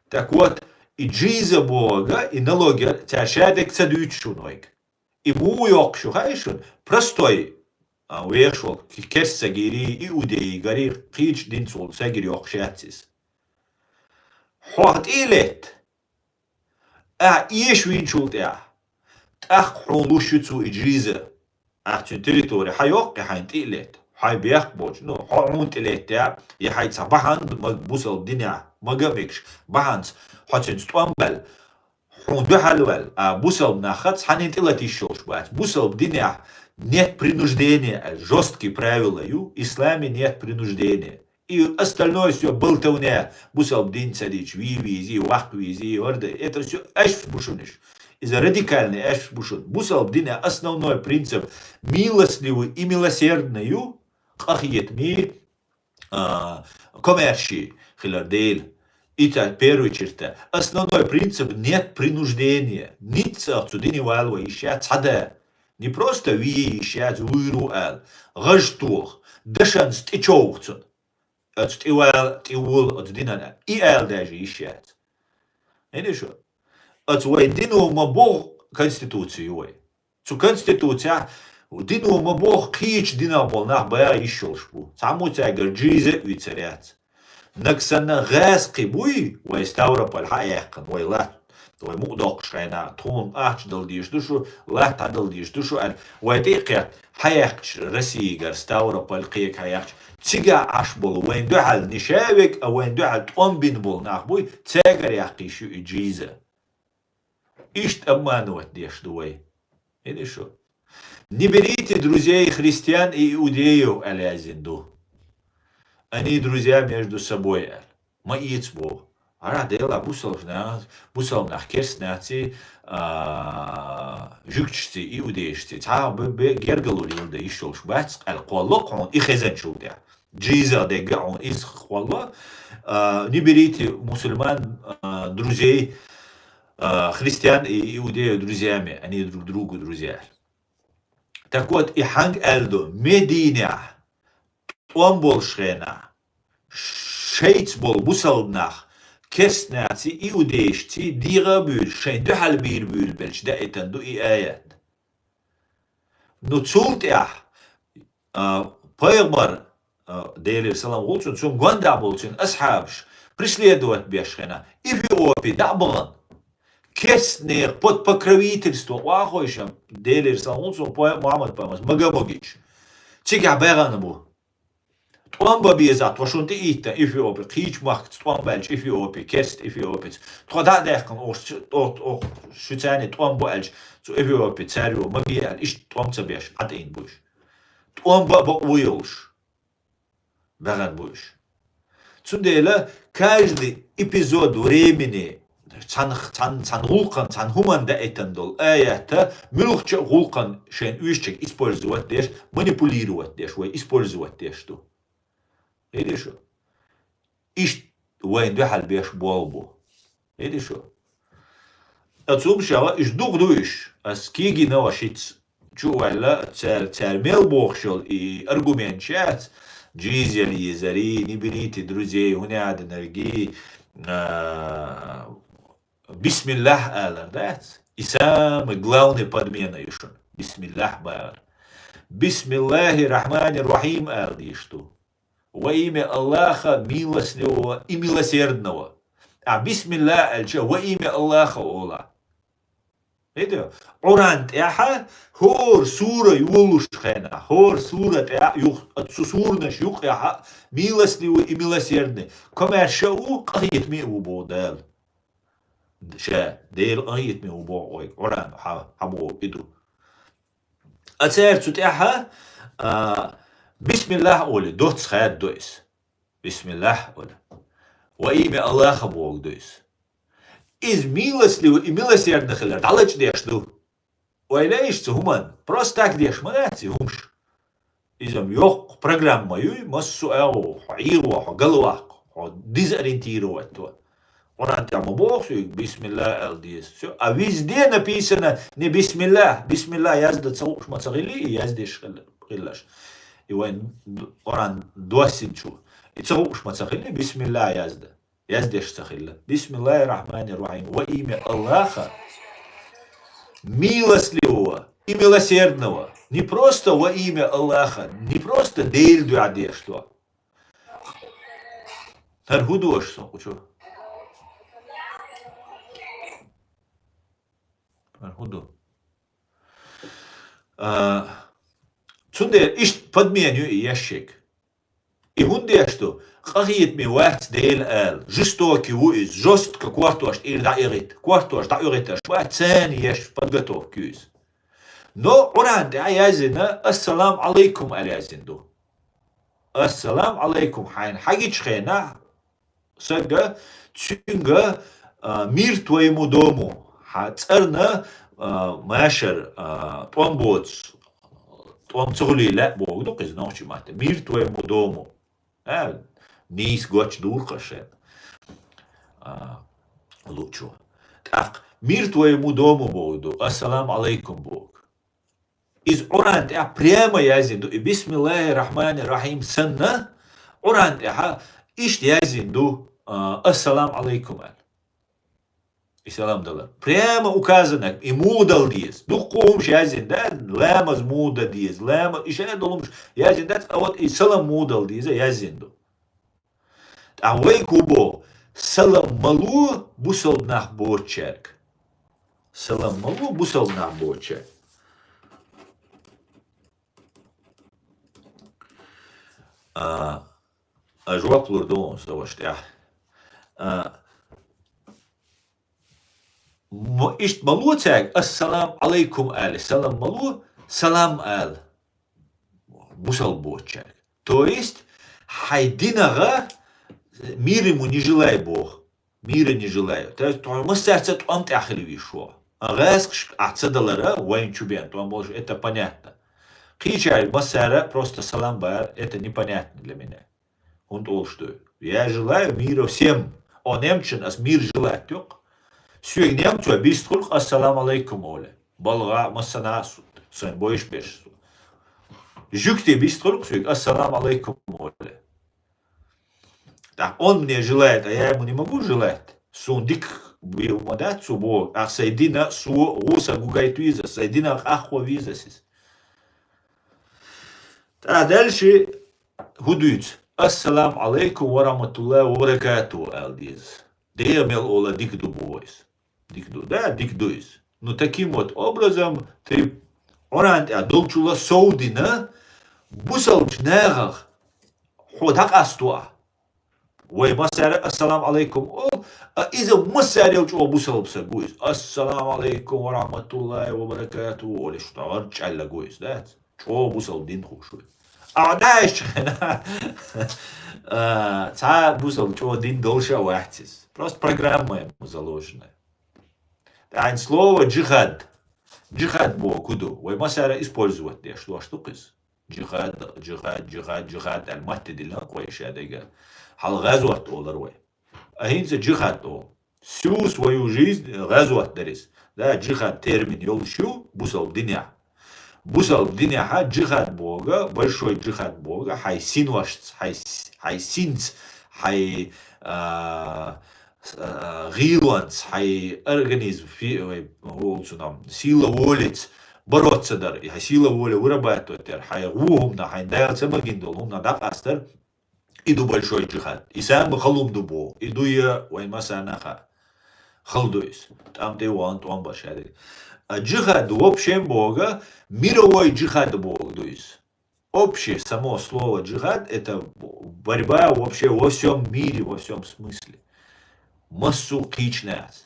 Так вот, и джиза боху, и налог яла, цара шадерг ца дуьйцу шуна вайга. И муха йоккхуш ю хаьий шуна? Простой, а, вехаш волу, керста сагийрий, иудейгарий, кхечу динца волу сагийра йоккхуш яц иза. Хьох тӀе а летта, ахь эшавинчул тӀаьхьа, тӀаккха хьуна луш ю цо и джиза. Ахь цуьнан территори хьан йоккху, хьайна тӀе а летта, хьайн бехк боцуш, ну, хьо хьуна тӀе летта, я хьайн цхьа бахьана, ма-, бусалба динехь, мага а мегаш, бахьанца хьо цуьнца тӀом баьлла, хьуна дуьхьал ваьлла, а бусалба нах хац, хьанна тӀе лата йиш йолуш бац. Бусалба динехь нет принуждения, жёсткие правила ю, исламе нет принуждения. И остальное всё болтовня, бусалба дин ца дича, вий везий, ваккха везий, хӀорда, это всё аш бу шуна уьш. Иза радикальный аш бу шуна. Бусалба динехь основной принцип милостливый и милосердный ю, къахетаме, а, комаьрша хилар дела. И цхьа первый черта. Основной принцип нет принуждения. Ницкъах цу дине вала вай йиш яц цхьа а. Не просто вий йиш яц, вуьйр ву ала. ГӀаж тоха. Дашанца тӀечовха цунна. Оцу тӀе вала, тӀе вола оцу динан. И ала даже йиш яц. Хьаьний шу? Оцу вай дино ма боху конституци ю вай. Цу конституцехь дино ма боху кхечу динах болу нах баха йиш йолуш бу. Цхьаммо цаьргара джиза а уьйцур яц. Нагахь санна гӀазкхи буй, вай Ставрополь хьа а яьккхина, вай латта, вай мукъадоккхуш хенахь, тхуна ахча дала дезаш ду шу, латта хьадала дезаш ду шу аьлла, вай тӀе а кхетта, хьаяьккхича Россигара, Ставрополь кхега хьаяьккхича, цигахь Ӏаш болу вайна дуьхьал не ша верг, а вайна дуьхьал тӀом бина болу нах буй, цаьргара яккха йиш ю и джиза. Иштта обманывать деш ду вай. Хьаьний шу? Не берите друзей христиан и иудеев, аьлла яздина ду. Они друзья между собой, аьлла. Ма эца боху. Ара Дела бусалба нах, бусалба нах керста наций, а, жуьгташций, иудейшций. Цхьа а бе-, бе-, гергарло леладан йиш йолуш бац, аьлла кхолло хьуна и хезначул тӀаьхьа. Джиза дегга хьуна иза кхолло, а, не берите мусульман, а, друзей, а, христиан и иудеев друзьями, они друг другу друзья. Так вот, и хьанга аьлла ду, Мединехь тӀом болуш хенахь, шайца болу бусалба нах, керста наций, иудейшций дегӀа а буьйлуш, шайн дуьхьал бийр буьйлабелча даийтина ду и аят. Ну, цул тӀаьхьа, а, пайхамар, а, Делера салам хуьлда цунна, цунна гондахь болу цуьнан асхьабаш преследовать беш хенахь, Эфиопи дӀа а бахана, керстанех под покровительство охьахойшам, Делера салам хуьлда цунна, пай-, Мухьаммад пайхамарс мага а могича, цигахь баьхна бу. ТӀом бан беза тхо шуна тӀеийттина Эфиопи, кхечу махкаца тӀом баьлча Эфиопи, керста Эфиопица. Тхо дӀа а даьккхина, оха ш-, оха, оха шуьца тӀом бу аьлча, цу Эфиопи царех ма бе аьлла, иштта тӀом ца беш, Ӏатийна бу уьш. ТӀом бан бакъо йолуш баьхна бу уьш. Цундела каждый эпизод времени цхьана, цхьана, цхьана гӀуллакхана, цхьана хӀуманна даийтина долу аят муьлххачу а гӀуллакхана шайна оьшучуьнга использовать деш, манипулировать деш, вай использовать деш ду. Хьаьний шу? Иштта вайна дуьхьал беш болу бу. Хьаьний шу? Аса хӀума шаьла, уьш дукха ду уьш. Аса кегийна вашица чу а ваьлла, цара, цара мел бохуш йолу и аргументаш яц, джиза яла езарий, не берите друзей, хӀунда аьлла динаргий, а, бисмиллахь алар дац? И самый главный подмена ю шуна. Бисмиллахь бахар. Бисмиллахир рахманир рахим ала дезаш ду. Во имя Аллаха, милостливого и милосердного. А бисмиллахь аьлча, во имя Аллаха ола. Видео? Къуран тӀехьа хӀора сура йолуш хенахь, хӀора сура тӀехьа юх-, цу суранаш юкъехьа милостливый и милосердный. Комаьрша а ву, къахетаме а ву боху Дала. Ша, Дела къахетаме ву боху вайга, Къуран хьа-, хьабоху и ду. А цара цу тӀехьа, а, бисмиллахь олий, доцца хаьдда ду иза. Бисмиллахь олий. Во имя Аллаха боху ду иза. Иза милостливый и милосердный хилар дӀалачдеш ду. Ойла еш цу хӀуманна, просто так деш ма дац и хӀумаш. Иза-м йоккха программа юй, массо а агӀо, хьо Ӏехо, хьо галваккха, хьо дезориентировать во. Къуръан тӀехь ма боху соьга, бисмиллахӀ аьлла деза. Всё. А везде написано не бисмиллахӀ, бисмиллахӀ яздан ца хууш ма ца хилли, и яздеш хилла-, хилларш. И вайн д-, Къуръан доссинчу. И ца хууш ма ца хилли, бисмиллахӀ язда. Яздеш ца хилла. Бисмиллахир Рахманир Рахим. Во имя Аллаха, милостливого и милосердного. Не просто во имя Аллаха, не просто Дела дуьхьа деш ду. ХӀара хӀун ду аша сон кху чу? ХӀара хӀун ду? А, цундела иштта подмена ю и ящик. И хӀунда еш ду? Къахетаме вац Дела ала. Жестокий ву иза. Жестко кортош тӀера дӀаоьгӀийта. Кортош дӀаоьгӀийташ бац, царна еш подготовка ю иза. Но Къуръан тӀехь яздина, «Ассаламу Ӏалайкум» аьлла яздина ду. «Ассаламу Ӏалайкум» хьайна хьагича хенахь, сага, цуьнга, а, «Мир твоему дому», хьан цӀарна, а, машар, а, тӀом боцу, тӀом ца хуьлий лаьа боху ду кхуза нохчийн маттахь. «Мир твоему дому». А, нийса гочдур кху шен, а, луучо. ТӀаккха «Мир твоему дому» боху ду, «Ассаламу Ӏалайкум» боху. Иза Къуръан тӀехь прямо яздина ду. И бисмиллахир Рахманир Рахим санна, Къуръан тӀехь иштта яздина ду, а, «Ассаламу Ӏалайкум» аьлла. И салам далар. Прямо указано, и муха дала деза. Дуккха хӀумаш яздина дац, ламаз муха дан деза, лама-, и шайн долу хӀумаш яздина дац, а вот и салам муха дала деза яздина ду. ТӀаккха вайга хӀун боху: «Салам ма ло бусалба нах боцучаьрга». Салам ма ло бусалба нах боцучаьрга. А, а жоп лур ду хьуна со ваша тӀехь. А, м-, иштта ма ло цаьрга «Ассаламу Ӏалайкум» аьлла, салам ма ло, «Салам» аьлла. Бусалба боцучаьрга. То есть, хьайн динагӀа «мир ему не желай» боху. «Мира не желаю». То есть, тхо массаьрца тӀом тӀехь хила везаш ву. А гӀазкхашка ахь ца далара, вайн чу бен тӀом болуш, это понятно. Кхечаьрга массара просто салам бара, это непонятно для меня. ХӀунда олуш ду? Я желаю мира всем. О, немцан ас мир желать йоккху. Соьга немцо бист хуьлу, «Ассаламу Ӏалайкум» оле. БалгӀа, массана а су-, сайн бойуш берш су. Жуьгти бист хуьлу соьга, «Ассаламу Ӏалайкум» оле. Так, он мне желает, а я ему не могу желать. Суна дика бийла ма дац цо боху. Ах, сайн дина, со гӀо са гугайт виза, сайн дина къаххо виза сис. Так, дальше хӀун дуьйцу? «Ассаламу Ӏалайкум ва рахматуллахи ва баракатуху» аьлла деза. Дера мел ола дика ду боху иза. Дика ду, да, дика ду иза. Ну, таким вот образом, тхо Къуръан тӀехь долчула совдина, бусалбачу нахах хьо дӀакъасто ахь. Вай массара «Ассаламу Ӏалайкум» олу, а иза массарел чӀогӀа бусалба саг ву иза. «Ассаламу Ӏалайкум ва рахматуллахи ва баракатуху» олуш, тӀагӀар чӀаьллаг ву иза, дац? ЧӀогӀа бусалба дин хууш ву. А дӀаьшча хенахь, а, цхьа бусалба чӀогӀа дин долуш а вац иза. Просто программа ему заложена. ТӀаккха слово «джихад». Джихад боху хӀун ду? Вай массара использовать деш дош ду кхуза. Джихад, джихад, джихад, джихад аьлла матте диллина кху вай ша дайга. Хьал гӀазот олар вай. А хӀинца джихад олу. Всю свою жизнь гӀазот дара иза. Да, джихад термин йолуш ю бусалба динехь. Бусалба динехьа джихад боху, большой джихад боху, хьайн синошца, хьайн с-, хьайн синца, хьайн, а, с-, а, гӀийлонца, хьайн организм, фи-, ой, хӀу олу цунах, сила волица бороться дар, и хьайн сила воля вырабатывать дар, хьайн ву хӀумна, хьайн Дала ца магийна долу хӀумна дӀакъастар, и ду большой джихад. И самый халум ду боху, и ду я вайн массарна а хаьа. Хала ду иза. ТӀам тӀе вахана тӀом бара шадерг. А джихад вообще боху, мировой джихад боху ду иза. Общее само слово джихад — это борьба вообще во всём мире, во всём смысле. Массо а кхийчнаций.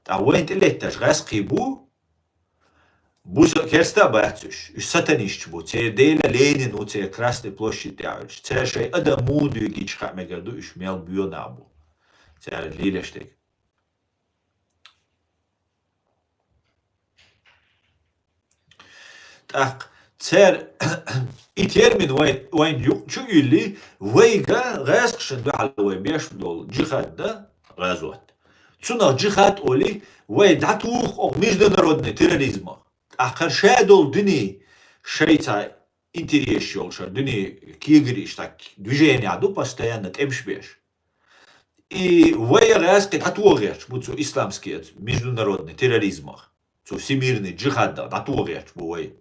ТӀаккха вайн тӀелетташ гӀаьскхий бу, бу со-, керста а бац уьш. Уьш сатанисташ бу. Церан дела Ленин ву, церан Красный площадь тӀехь уьш. Церан шайн адам муха дуьйгича хаа мегар ду, уьш мел боьнах бу. Церан лелаш дерг. ТӀаккха цер-, и термин вай, вайн юкъ чу уьлли, вайга гӀаьскхашна дуьхьал вай беш долу джихад да, гӀазот. Цунах джихад оли, вай дӀатуху оха международный терроризмах. ТӀаккха ша долу дуьне шайца интерес йолуш, дуьне кегара иштта движение ду постоянно тӀемаш беш. И вай гӀаьскхи дӀатохарч бу цу исламский международный терроризмах, цу всемирный джихадах дӀатохарч бу вай.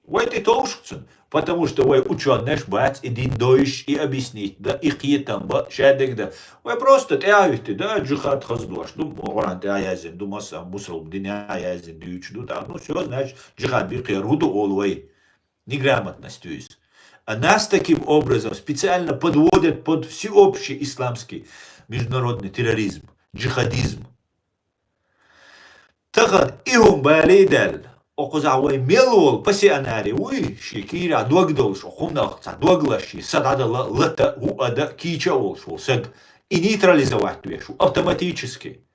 Вай тӀе товшух цунна, потому что вай учёнаш бац и дин дойш, и объяснить да, и кхетам ба, шадерг да. Вай просто тӀаьхьахӀитти, да, джихад хаза дош ду, Къуръан тӀа яздина ду, масса мусулман дин яздина дуьйцуш ду, да, ну, всё, значит, джихад бикхер хӀу ду олу вай. Неграмотность ю иза. А нас таким образом специально подводят под всеобщий исламский международный терроризм, джихадизм. Тахана и хӀума бале а даьлла, оха кхузахь вай мел волу пассионарий вуй, шен кийрахь дог долуш, оха хӀуманах цхьа дог лаш, шен са дӀадала, лата, хӀу а дан, кийча а волуш волу саг, и нейтрализовать веш ву автоматически.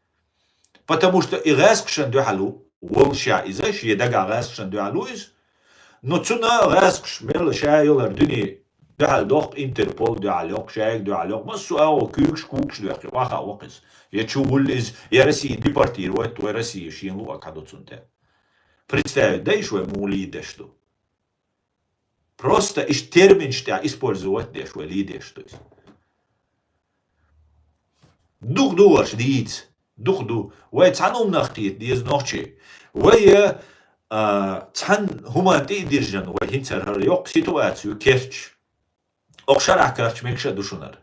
Потому что и гӀаьскхашна дуьхьал ву, волуш ша иза, шен дагахь гӀаьскхашна дуьхьал ву иза. Но цунна гӀаьскхаш мел ша йолар дуьне дуьхьал доккху, Интерпол дуьхьал йоккху, шайга дуьхьал йоккху, массо а агӀо куьйгаш, кугаш доьхкий, ваха а воккху иза. Я чу вулла иза, я Россия депортировать, вай Россия шена луъа кхаду цунна тӀе. Представить дайш вай муха лийдеш ду. Просто иш терминаш тӀехь использовать деш вай лийдеш ду иза. Дукха ду варш дийца, дукха ду. Вай цхьана хӀуманах кхета деза нохчий. Вай, а, цхьана хӀуманна тӀе а диржина, вай хӀинца хӀара йоккха ситуацию керчаш. Оха шарахь карча мегаш а ду шунара.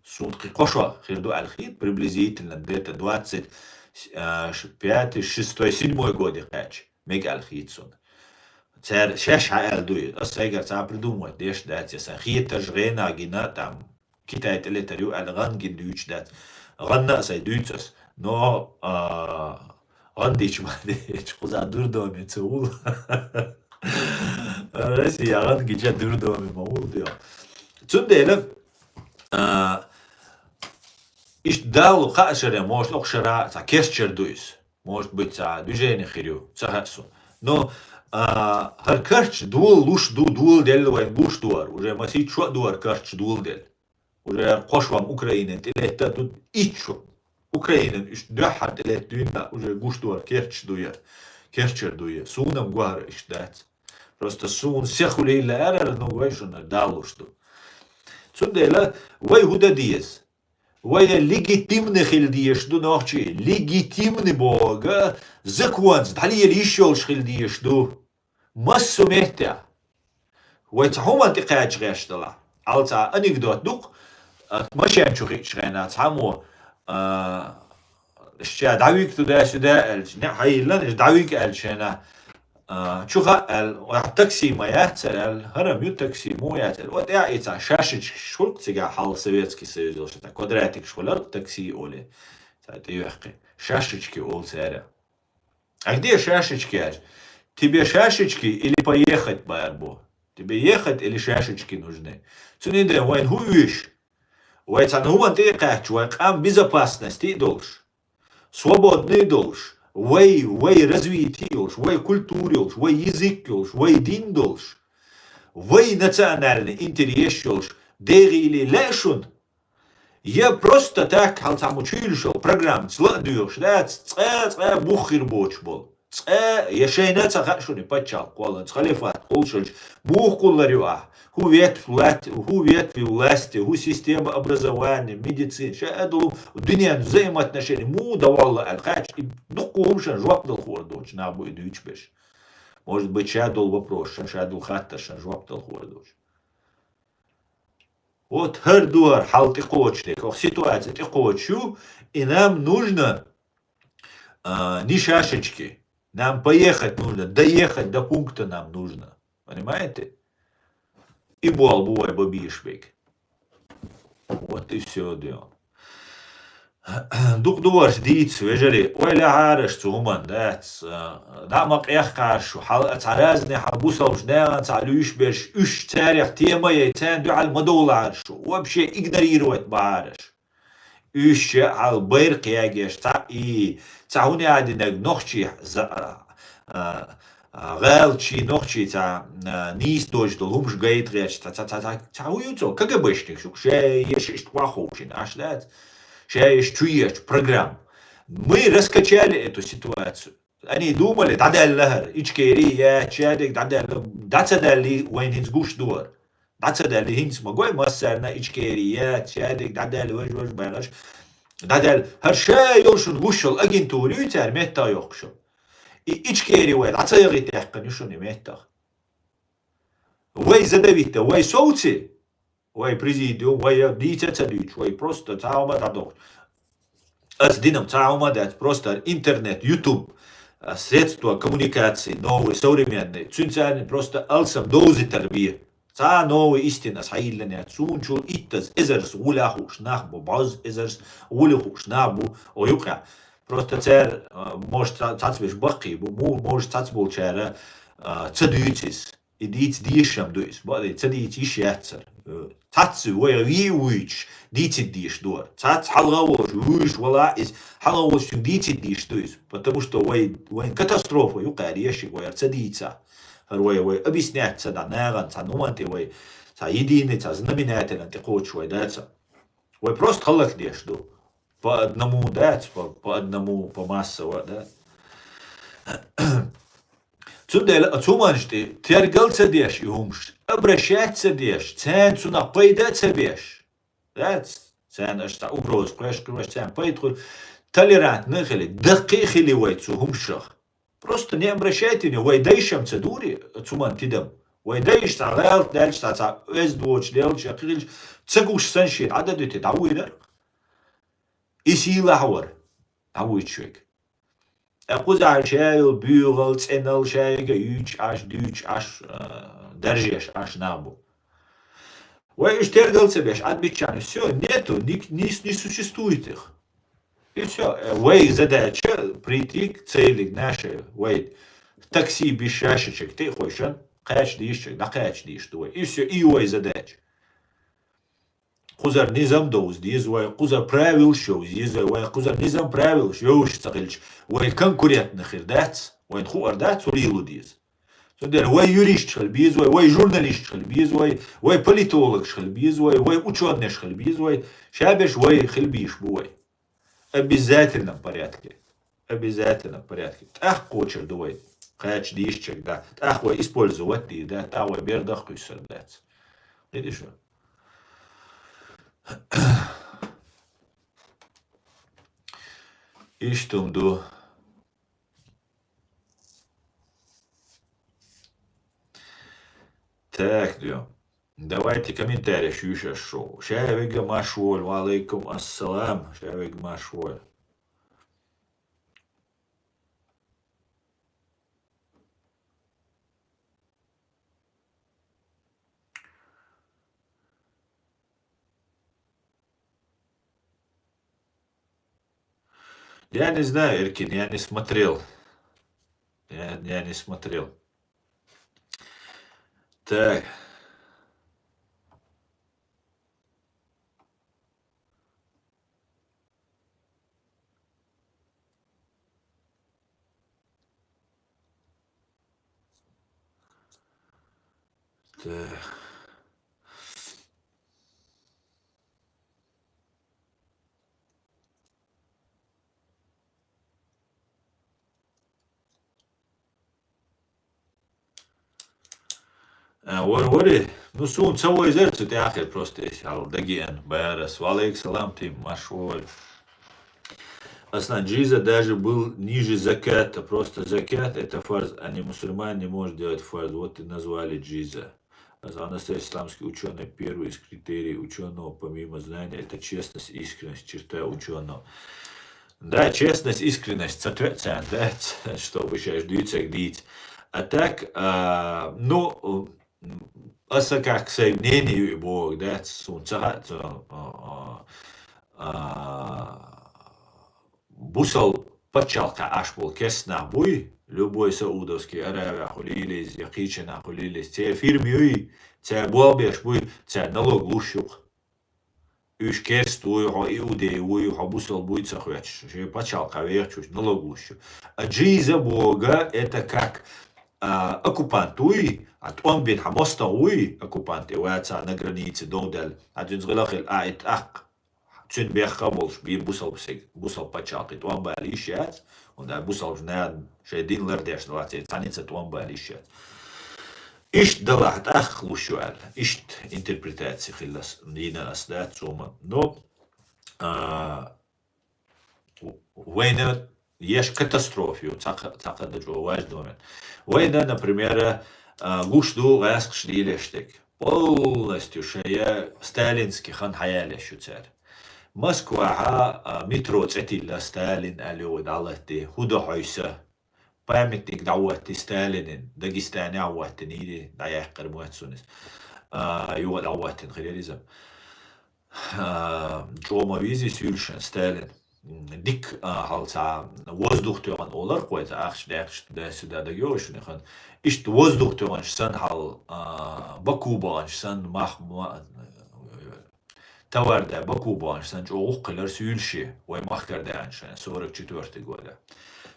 Суна кхин кхо шо хир ду аьлла хета, приблизительно где-то двадцать пятый, шестой, седьмой годе кхаьча мега аьлла хета суна. Цара шаьш хьааьлла ду иза. Ас сайгара цхьа придумать деш дац, я сайн хетарш гӀенах гина, там, Китай тӀелетар ю аьлла, гӀан гина дуьйцуш дац. ГӀанна а сайн дуьйцу ас. Но, а, гӀан дича ма дича, кхуза дурдоме ца вул. Россия гӀан гича дурдоме ма вул, йо. Цундела, а, иштта Далла кхаа шаре, может, окху шара цхьа керчар ду иза. Может быть, цхьа движение хир ю, ца хаьа суна. Но, а, хӀара карча дола луш ду, доладелла вайн гуш дуара. Уже масийтта шо а дуара карча доладелла. Уже кхо шо-м Украинан тӀелетта а ду, итт шо. Украинан уьш дуьххьара тӀелетта дуьйна, уже гуш дуара керча ду я, керчар ду я. Суна-м гохьара иштта дац. Просто суна сехули лаьара, ну, вай шуна далуш ду. Цундела вай хӀу дан деза? Вай легитимный хила дезаш ду нохчий, легитимный боху, законца дӀалела йиш йолуш хила дезаш ду. Массо а меттехь. Вай цхьа хӀуманна тӀе кхача гӀерташ далахь. Ала цхьа анекдот ду-кх, а, машен чу хиъча хенахь цхьаммо, а, ша дӀавига туда-сюда аьлча, неӀ хьайиллина, ша дӀавига аьлча хенахь, а, чу хаьа аьлла, вай такси ма яц цара аьлла, хӀара-м ю такси, муха яц аьлла. Вай тӀаьхьа и цхьа шашечкаш хуьлу-кх цигахь хьалха Советский Союз йолуш, цхьа квадратикаш хуьлу-кх такси олий, цхьа тӀеюьхкий. Шашечки олу цара. А где шашечки аьлча? Тебе шашечки или поехать, бара бу? Тебе ехать или шашечки нужны? Цундела вайна хӀун оьшу? Вай цхьана хӀуманна тӀе а кхаьчча, вай къам безопасности а долуш, свободный а долуш, вай, вай развитие а йолуш, вай культура а йолуш, вай язык а йолуш, вай дин а долуш, вай национальный интерес а йолуш, дегӀийла лаьа шуна? Я просто так, хьал цхьаммо чуьйлуш йолу программаца ла а доьхуш дац, цкъа, цкъа бух хир боцуш болу. Цкъа, я шайна а ца хаьа шуна и пачхьалкх кхолланца, халифат кхуллуш, муха кхуллур ю ахь? ХӀун ветвь лат-, хӀун ветви власти, хӀун система образования, медицина, ша а долу дуьненан взаимоотношения муха давалла аьлла кхаьчча, и дуккха хӀуманна жоп дала хуур доцуш нах бу и дуьйцуш берш. Может быть, ша долу вопросашна, ша долу хаттаршна жоп дала хуур доцуш. Вот хӀара ду хӀара хьал тӀекхочуш дерг. Оха ситуация тӀекхочуш ю, и нам нужно, а, не шашечки. Нам поехать нужно, доехать до пункта нам нужно. Понимаете? И болх бу вай бан безаш берг. Вот и всё, да. Дукха ду варш дийца, вежарий, ойла яхьара аш цу хӀуманна, дац, а, дӀа ма къехкхьара шу, хьал а цхьа разный хьал бусалбачу нахана цхьа луьйш берш, уьш царех тема яй, царна дуьхьал ма довлахьара шу, вообще игнорировать бахьара аш. Уьш а хьал байракх ягош, цхьа и, цхьа хӀун яа динарг нохчий за-, а, а, а, гӀалачий, нохчий цхьа, а, нийса дожуш долу хӀумаш гайта гӀерташ, цхьа, цхьа, цхьа, цхьа, цхьа хӀун ю цо? КГБшник шу, шай еш иштта ваховшина, аш дац? Шаьш чу ечу программа. Мы раскачали эту ситуацию. Они думали, дӀадаьлла хӀара, Ичкери яц, шадерг дӀадаьлла, дӀа ца даьллий, вайна хӀинца гуш ду хӀара. ДӀа ца даьллий, хӀинца ма гой массарна, Ичкери яц, шадерг дӀадаьлла, важ-важ багӀаш. ДӀадаьлла, хӀара ша йолу шуна гуш йолу агентура ю цара меттах йоккхуш йолу. И Ичкери вай дӀа ца яхийта яьккхина ю шуна и меттах. Вай задавить дан, вай совций, вай президиум, вай дийца а ца дуьйцуш, вай просто цхьа хӀума дӀадохуш. Ас динам цхьа хӀума дац, просто интернет, YouTube, а, средства коммуникации новые, современные. Цуьнца просто алсам довзийтар бен. Цхьа новый истина ас хьайиллина яц. Суна чул иттаза эзарза гӀуле хууш нах бу, бӀозза эзарза гӀуле хууш нах бу, о юкъехь. Просто цара, а, может, ца-, цхьацбеш баккхий бу, му-, может, цхьацболчара, а, ца дуьйцу иза. И дийца дезаш-м ду иза. Бакъ ду, ца дийца йиш яцара. Э, цхьацца вай вий а вуьйцуш, дийцина дезаш ду хӀара. Цхьацца хьалха а волуш, вуьйцуш валахь а иза, хьалха а волуш цуьнга дийцина дезаш ду иза. Потому что вай, вайн катастрофа ю кхара ешиг вай хӀара ца дийцахь. ХӀара вай, вай объяснять ца дӀа нахана, цхьа хӀуманна тӀе вай, цхьа единый, цхьа знаменателан тӀе кхочуш вай дац. Вай просто хӀаллакдеш ду. По одному дац, по, по одному, по массово, да? Цундела оцу хӀуманаш тӀе тергал ца деш и хӀумаш, обращать ца деш, царна цунах пайда а ца беш. Дац, царна аша цхьа угроза кхоьш, кхоьш, царна пайда хуьлу. Толерантно а хили, даккхий а хили вай цу хӀумашах. Просто не обращайте внимания, вай дайша-м ца дуьйцу цу хӀуманна тидам. Вай дайша цхьа гӀалат даьлча, цхьа, цхьа эза доцуш лелча, кхин хилча, ца гуш санна шен дӀададуьтий, дӀавуьйрара. И сийлахь вара, дӀавуьйцуш верг. Ткъа кхузахь ша йолу буьйгӀал, цӀеналла, ша ерриге юьйцуш Ӏаш, дуьйцуш Ӏаш, а, даржеш Ӏаш нах бу. Вай уьш тергал ца беш, Ӏад биччахьана, всё, нету, ни, ни, не существует их. И всё, э, вай задача прийти к цели нашей, вай такси беш шаьшшинчуьнга тӀе а хойшина, кхача дийшчуьнга, дӀакхача дийш ду вай. И всё, и вай задача. Кхузара низам довза деза вай, кхузара правилаш йовза еза вай, вай кхузара низам, правилаш йовзуш ца хилча, вай конкурентный хир дац, вайна хуур дац, хӀун лело деза. Цундела вай юристаш хила беза вай, вай журналисташ хила беза вай, вай политологаш хила беза вай, вай учёныш хила беза вай, ша берш вай хила безаш бу вай. Обязательном порядке. Обязательном порядке. ТӀаккха кхочур ду вай. Кхача дийшчуьнга, да. ТӀаккха вай использовать дийр, да. ТӀаккха вай бердах кхуьссур дац. Видишь? Иштта хӀума ду. Так, ду. Давайте комментарий шуьйша шоу. Ша вега Машволь, ва алейкум ассалам. Ша вега Машволь. Я не знаю, Эркин, я не смотрел. Я, я не смотрел. Так. Так. А, вар-, вари? Ну, суна ца вайзар цу тӀехь хир просто эс хьал дагиан, барас. Ва алейкум салам, Тим, Машволь. Аслан, джиза даже был ниже закята. Просто закят — это фарз, а не мусульманин не может делать фарз. Вот и назвали джиза. Аслан, настоящий исламский учёный, первый из критерий учёного, помимо знания, это честность и искренность, черта учёного. Да, честность, искренность, соответственно, да, чтобы сейчас дийца дийца. А так, а, ну, аса как свое мнение ю и боху, да, суна ца хаьа, цо, а, а, а, бусал пачхьалкхехь Ӏаш болу керста нах буй, любой Саудовский Аравия хуьлийла иза, я кхечанхьа хуьлийла иза, церан фирма юй, цара болх беш буй, цара налог луш ю-кх. Уьш керста вуй, хьо иудей вуй, хьо бусал буй ца хоьттуш, шен пачхьалкхехь вехачуьнца налог луш ю. А джиза боху, это как, а, оккупант вуй, а тӀом бина хьан мостагӀа вуй, оккупант и вацахь на границе дов даьлла, а цуьнца гӀила хила, а и тӀаккха цуьнан бехк а болуш бийр бусалба саг, бусалба пачхьалкхе тӀом бала йиш яц, хӀунда аьлча бусалба наха шайн дин лардеш далац, цхьаннеца тӀом бала йиш яц. Иштта далахь тӀаккха луш ю аьлла. Иштта интерпретаци хилла ас, йина ас дац цума. Ну, а, вайна еш катастрофа ю, цхьа-, цхьакхарда чӀогӀа важный момент. Вайна, например, а, гуш ду гӀаскхаша лелош дерг. Полностью шайн сталинский хан хьаялеш ю цара. Москвахьа, а, метро цӀе тилла Сталин аьлла йогӀу дӀалатти, хӀу до хьойса. Памятник дӀахӀотти Сталинан, Дагестанехь хӀоттийна, дӀаяьккхира моьтту суна иза. А, юха дӀахӀоттийна хир яра иза. А, чӀогӀа ма везий суьйлашна Сталин. М, дика, а, хьал цхьа воздух тоьхна олар кхой, цхьа ахча даьккхича туда-сюда дагайогӀий шуна хан. Иштта воздух тоьхнаш санна хьал, а, Баку баханаш санна мах-, ма-, товар да Баку баханаш санна чӀогӀа гӀуллакх хилар суьйлашна, вай махкара даьхьна шайн сорок четвёртый года.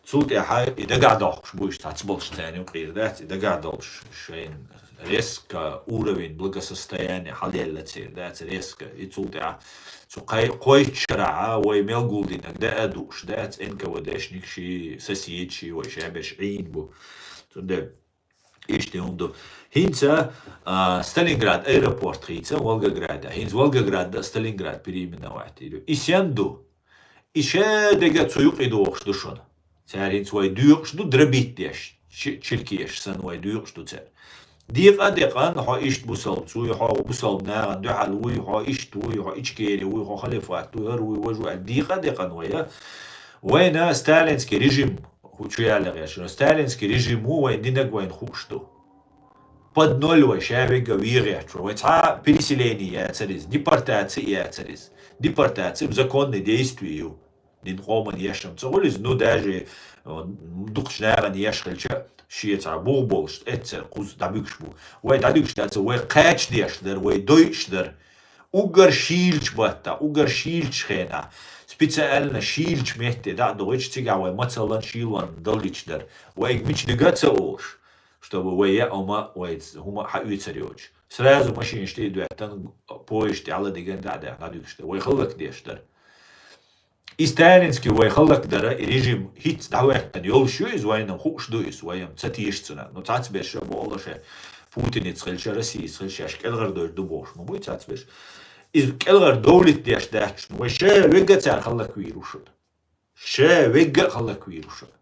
Цул тӀаьхьа и дагахь дохкуш бу, иштта цхьацца болуш царна юкъера дац, и дагахь долуш шайн резко уровень благосостояния хьалъелла церан дац, резко. И цул тӀаьхьа цу кхай-, кхойтта шарахьа вай мел гулдинарг даа а дууш дац, Н К В Д-шник ши, соседи ши, вай шаберш Ӏийна бу. Цундела иштта хӀума ду. ХӀинца, а, Сталинград аэропорт хийца Волгограда. ХӀинца Волгоград да Сталинград переименовать йийр ю. И сен ду? И ша дега цу юкъе дохуш ду шуна. Цара хӀинца вай доькъуш ду, дробить деш, чи-, чиркеш санна вай доькъуш ду цара. Декъа а декъан, хьо иштта бусалба вуй, хьо бусалба нахана дуьхьал вуй, хьо иштта вуй, хьо Ичкери вуй, хьо халифат вуй, хӀара вуй, важа вуй аьлла, декъа а декъан вай, а. Вайна сталинский режим хӀу чу яьлла гӀерташ. Сталинский режим ву вайн динарг вайна хууш ду. Под ноль вай ша вегга вегӀерташ ву. Вай цхьа переселение яцар иза, депортация яцар иза. Депортация законный действие ю. Дин къоман ешам ца гӀур иза, ну, даже, э, дукхачу нахана еш хилча, шен цхьа бух болуш, эццара кхуза дӀабуьгуш бу. Вай дӀадуьгуш дац, вай кхача деш дара, вай дойуш дара. Уггар шийлачу баттахь, уггар шийлачу хенахь, специально шийлачу метте дӀа а догӀуьйтуш, цигахь вай мацаллан шийлонна даллича дара. Вайга мича дигга а ца олуш, чтобы вай яа хӀума, вай хӀума хьаоьцур йоцуш. Сразу машинаш тӀе а доьттан, поезд тӀе хьала диган дӀа а даьхна, дӀадуьгуш дара. Вай хӀаллакдеш дара. И сталинский вай хӀаллакдара, и режим хӀинца дӀахӀоьттина йолуш ю иза, вайна хууш ду иза, вай-м ца теша цунах. Ну, цхьацца берш а бохула шайн путиница хилча, Россица хилча, шаьш кӀелгӀардойр ду бохуш ма буй цхьацца берш. Иза кӀелгӀардовлийта деш дац шуна, вай ша вегга а цара хӀаллаквийр ву шуна. Ша вегга а хӀаллаквийр ву шуна.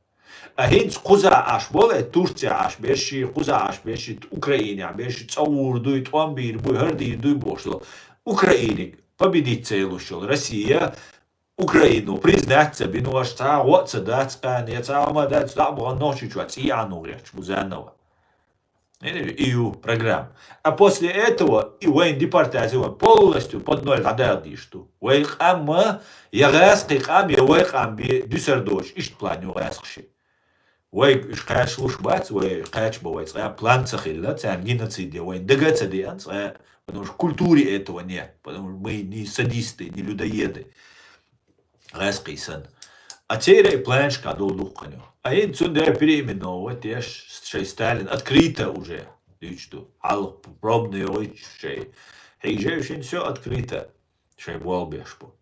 А хӀинца кхузахь Ӏаш болу, э, Турцехь Ӏаш берш ши, кхузахь Ӏаш берш ши, Украинехь берш ши, цӀа гӀур дуй, тӀом бийр буй, хӀара дийр дуй бохуш долу. Украиниг победить ца йолуш йолу Россия, Украину признать ца бина, ваша цхьа а гӀо а ца дац кхана, я цхьа а хӀума дац, дӀа а бахана Нохчийчохь цӀий Ӏано гӀерташ бу заново. И ю программа. А после этого и вайн депортация вайн полностью под ноль дӀадала дийш ду. Вай къам я гӀаскхи къам, я вай къам бе дуьсар доцуш, иштта план ю гӀаскхаши. Вай уьш кхачалуш бац, вай кхача бан вай цкъа план ца хилла, царна геноцид я вайн дага а ца деана цкъа, потому что в культуре этого нет, потому что мы не садисты, не людоеды. ГӀаскхий санна. А церан и планашкахь долу дуккха ю. А хӀинца цундела переименовывать деш, шайн Сталин открыто уже дуьйцуш ду. Хьалха пробный йогӀуьйтуш шайн. Хьийжа а шайн всё открыто шайн болх беш бу.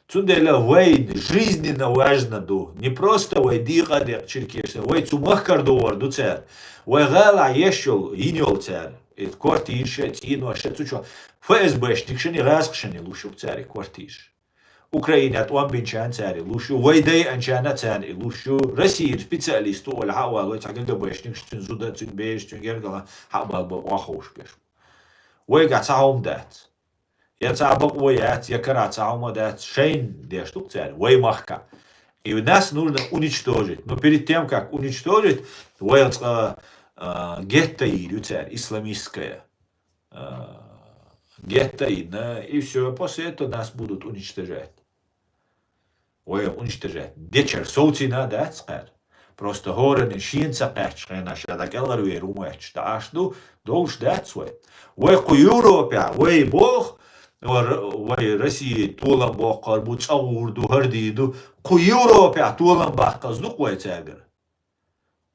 Цундела вайн жизненно важно ду. Не просто вай декъа а декъа чиркеш, вай цу махкара догӀур ду цара. Вай гӀалахь еш йолу, йина йолу цара. И квартираш а, цӀенош а, цу чу ФСБшникашна, гӀаскхашна луш ю цара и квартираш. Украинехь тӀом бинчарна цара и луш ю, вай дайанчарна а царна и луш ю, Россияра специалист ву олий хьа а валой, цхьа КГБшникаш, цуьнан зуда, цуьнан бераш, цуьнан гергала хьа а балбан охьаховшабеш. Вайгахь цхьа хӀума дац. Я цхьа бакъо яц, я карахь цхьа хӀума дац, шайна деш ду-кх цара, вай махкахь. И нас нужно уничтожить. Но перед тем, как уничтожить, вай цкъа, а, гетто йийр ю цара, исламистское. А, гетто йина, и всё, после этого нас будут уничтожать. Вай уничтожать. Дечар совцийна дац кхара. Просто хӀоранна шена ца кхаьччу хенахь ша дӀакӀелгӀарвер ву моьттуш дӀа Ӏаш ду, долуш дац вай. Вай кху Европехь, вай боху, ва-, вай Россия толам боккхур бу, цӀа гӀур ду, хӀара дийр ду. Кху Европехь толам баккхаза ду-кх вай цаьргара.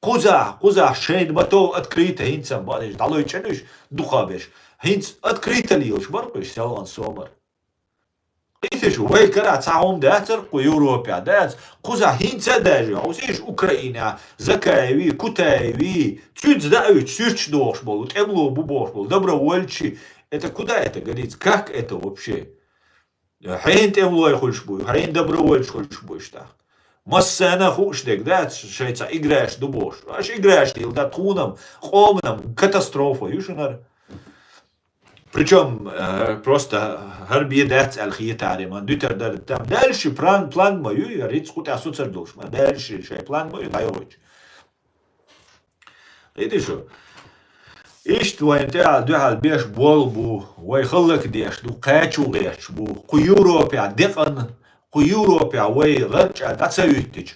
Кхузахь, кхузахь шайна ма тов открыто хӀинца ма деш, дӀалойчӀина уьш дукха берш. ХӀинца открыто лелаш бара-кх уьш селхана собар. Кхетий шу, вай кара цхьа хӀума дацар кху Европе, дац. Кхузахь хӀинца а даьжа, хьовсийша, Украина, Закаеви, Кутаеви, цуьнца даьуьйту, суьрташ дохуш болу, тӀемло бу бохуш болу, добровольцы. Это куда это годится? Как это вообще? Хьенан тӀемлой хуьлуш бу, хьенан добровольцы хуьлуш бу иштта? Массарна хууш дерг дац, шайн цхьа играеш ду бохуш. Аша играеш дийла дац, тхуна-м, къомана-м катастрофа ю шунара. Причём, э, просто хӀара бен дац аьлла хетаре, ма дуьтар дара. Там дальше план, план ма ю, я рицкъу тӀе соцар долуш, ма дальше шайн план ма ю, дӀайохуьйтуш. Кхетий шу? Иштта вайн тӀехь дуьхьал беш болу бу, вай хӀаллакдеш ду, кхачо гӀерташ бу. Кху Европехь декъан, кху Европехь вай гӀарчӀа дӀа ца хӀуьттича,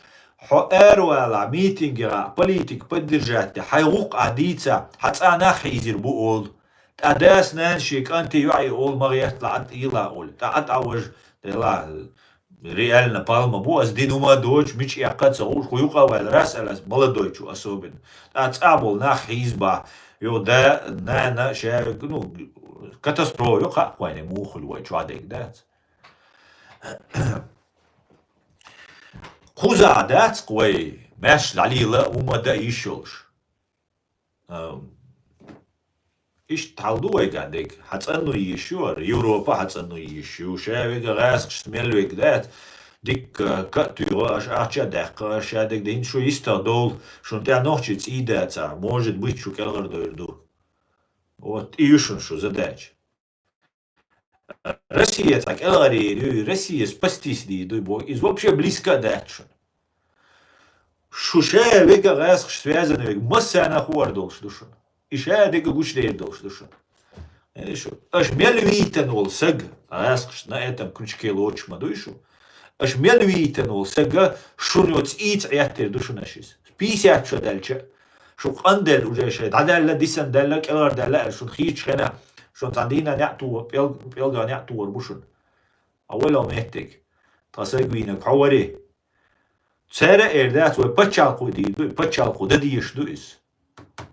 хьо аравала митингера политика поддержать де, хьайн гӀуллакх а дийца, хьан цӀа нах хьийзийр бу олу. ТӀа дас-нанас шен кӀанте йоӀе олу, ма гӀерта, ла Ӏад йила олу. ТӀа Ӏад а важа, дела, реально палма бу, ас дина хӀума а доцуш, мича эккха а ца хууш, кху юкъа а ваьлла, рас аьлла ас, молодой чу особенно. ТӀа цӀа болу нах хьийза бахь, йо, да, нана, шаьрга, ну, катастрофа ю, кхаъ кхойне муха хуьлу вай чохь дерг дац. Кхузахь дац-кх вай, маьрша дӀалийла, хӀума дан йиш йолуш. А, иштта хьал ду вайгахь дерг. Хьан цӀанну йиш ю хӀара, Европа хьан цӀанну йиш ю. Ша вега гӀаскхашца мел вега дац. Дикка катуьйгӀа аша, ахча а даьккха аша, ша дерг дина шу йистах довла, шун тӀехь нохчий цӀий дацахь, может быть, шу кӀелгӀар дойр ду. Вот, и ю шун шу задача. Россия цхьа кӀелгӀарийр ю, Россия спастись дийр ду боху, иза вообще близко а дац шуна. Шу ша вега гӀаскхаш связан вега, массарна а хуур долуш ду шуна. И ша дерг гучудер долуш ду шуна. Э, шу. Аша мел вийтан волу саг, гӀаскхаш на этом крючке лоцуш ма дуй шу. Аша мел вийтан волу сага шуна йо цӀийца Ӏеттир ду шуна аша иза. Пятьдесят шо даьлча, шу къанделла уже шайн дӀадаьлла, дисан даьлла, кӀелгӀар даьлла аьлла, шуна хийча хенахь, шуна цхьана дийнахь неӀ тухур, пӀел-, пӀелгӀа неӀ тухур бу шуна. А вай ло меттиг. Тхан саг вийнаг хьо вари. Цара а эр дац, вай пачхьалкхо дийр ду, пачхьалкхо дан дезаш ду иза.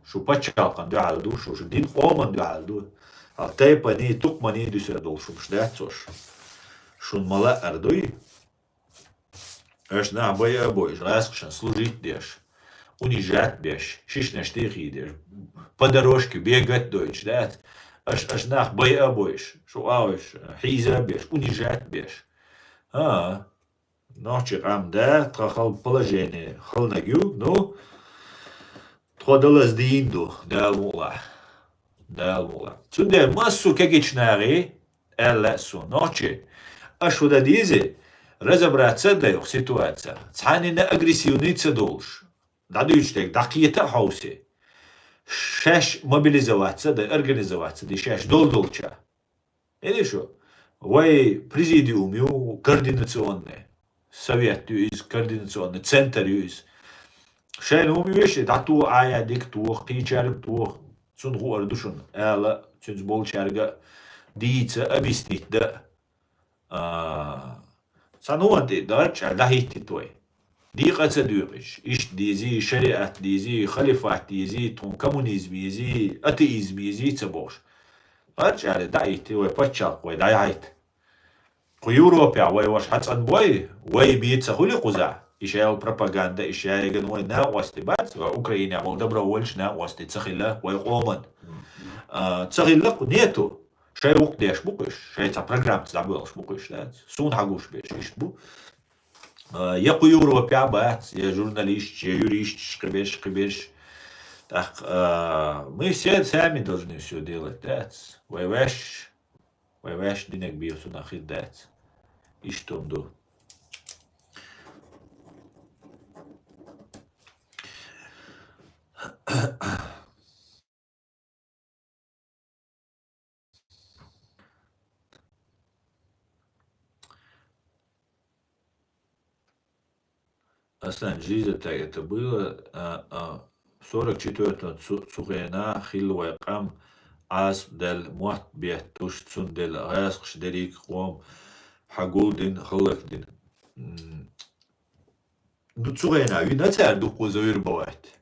Шу пачхьалкхан дуьхьал ду, шу, шу дин къоман дуьхьал ду. Хьал тайпани, тукмани дуьсур долуш хӀумаш дац цо шу. Шун ма лаъар дуй. Аша нах байа а бойуш, гӀаскхашан служить деш, унижать беш, шишнаш тӀехий деш, по дорожке бегать дойтуш дац. Аша, аша нах байа а бойуш, шу агӀуш, хьийза а беш, унижать беш. А, нохчи къам да, тхан хал-, положение халнаг ю, ну, тхо далаза дийна ду, Дала мукълахь. Дала мукълахь. Цундела массо кегичнагӀи, аьлла а суна, нохчи, аша хӀу дан деза, разобраться а дай оха ситуация. Цхьаннина агрессивный ца долуш, дӀадуьйцуш дерг дӀакхета а хьовсе. Шаьш мобилизоваться а дай, организоваться а дай, шаьш дол-долча. Или шу? Вай президиум ю координационный. Совет ю иза, координационный центр ю иза. Шайна хӀума веший, дӀатоха, Ӏа я дика тоха, кхечаьрга тоха. Цунна хуур ду шуна, ала, цуьнца болчаьрга дийца, объяснить дан. А, цхьа нухан тӀе дарча дӀахӀиттит вай. Декъа ца дуьйкъуш, иштта дезий, шариат дезий, халифат дезий, тхуна коммунизм езий, атеизм езий ца бохуш. АрчӀале дӀахӀитти вай паччалкх вай дӀаяхьийта. Кху Европехь вай ваша хьацӀанбой, вай бен ца хуьли кхузахь? И шайла пропаганда, и шайган вай накъостий бац, ва Украинехь болу добровольчу накъостий ца хилла вай къоман. А, ца хилла кху нету. Шай вукх деш бу кхуьш, шай цхьа программаца дӀабоьлхуш бу кхуьш, дац? Суна хьагуш беш, иштта бу. А, я кху Европехь бац, я журналисташ, я юристаш, кхиберш, кхиберш. Так, а, мы все сами должны всё делать, дац? Вай ваьш, вай ваьш динаг бен цунах хир дац. Иштта хӀума ду. Аслан, жиза так это было, а, а, в сорок четвёртом цу-, цу хенахь хилла вай къам Ӏазап даьлла, мотт беттуш, цундела гӀаскхаш дерриг а къом хьагулдина, хӀаллакдина. М, ну, цу хенахь вина цара дуккха завоевать.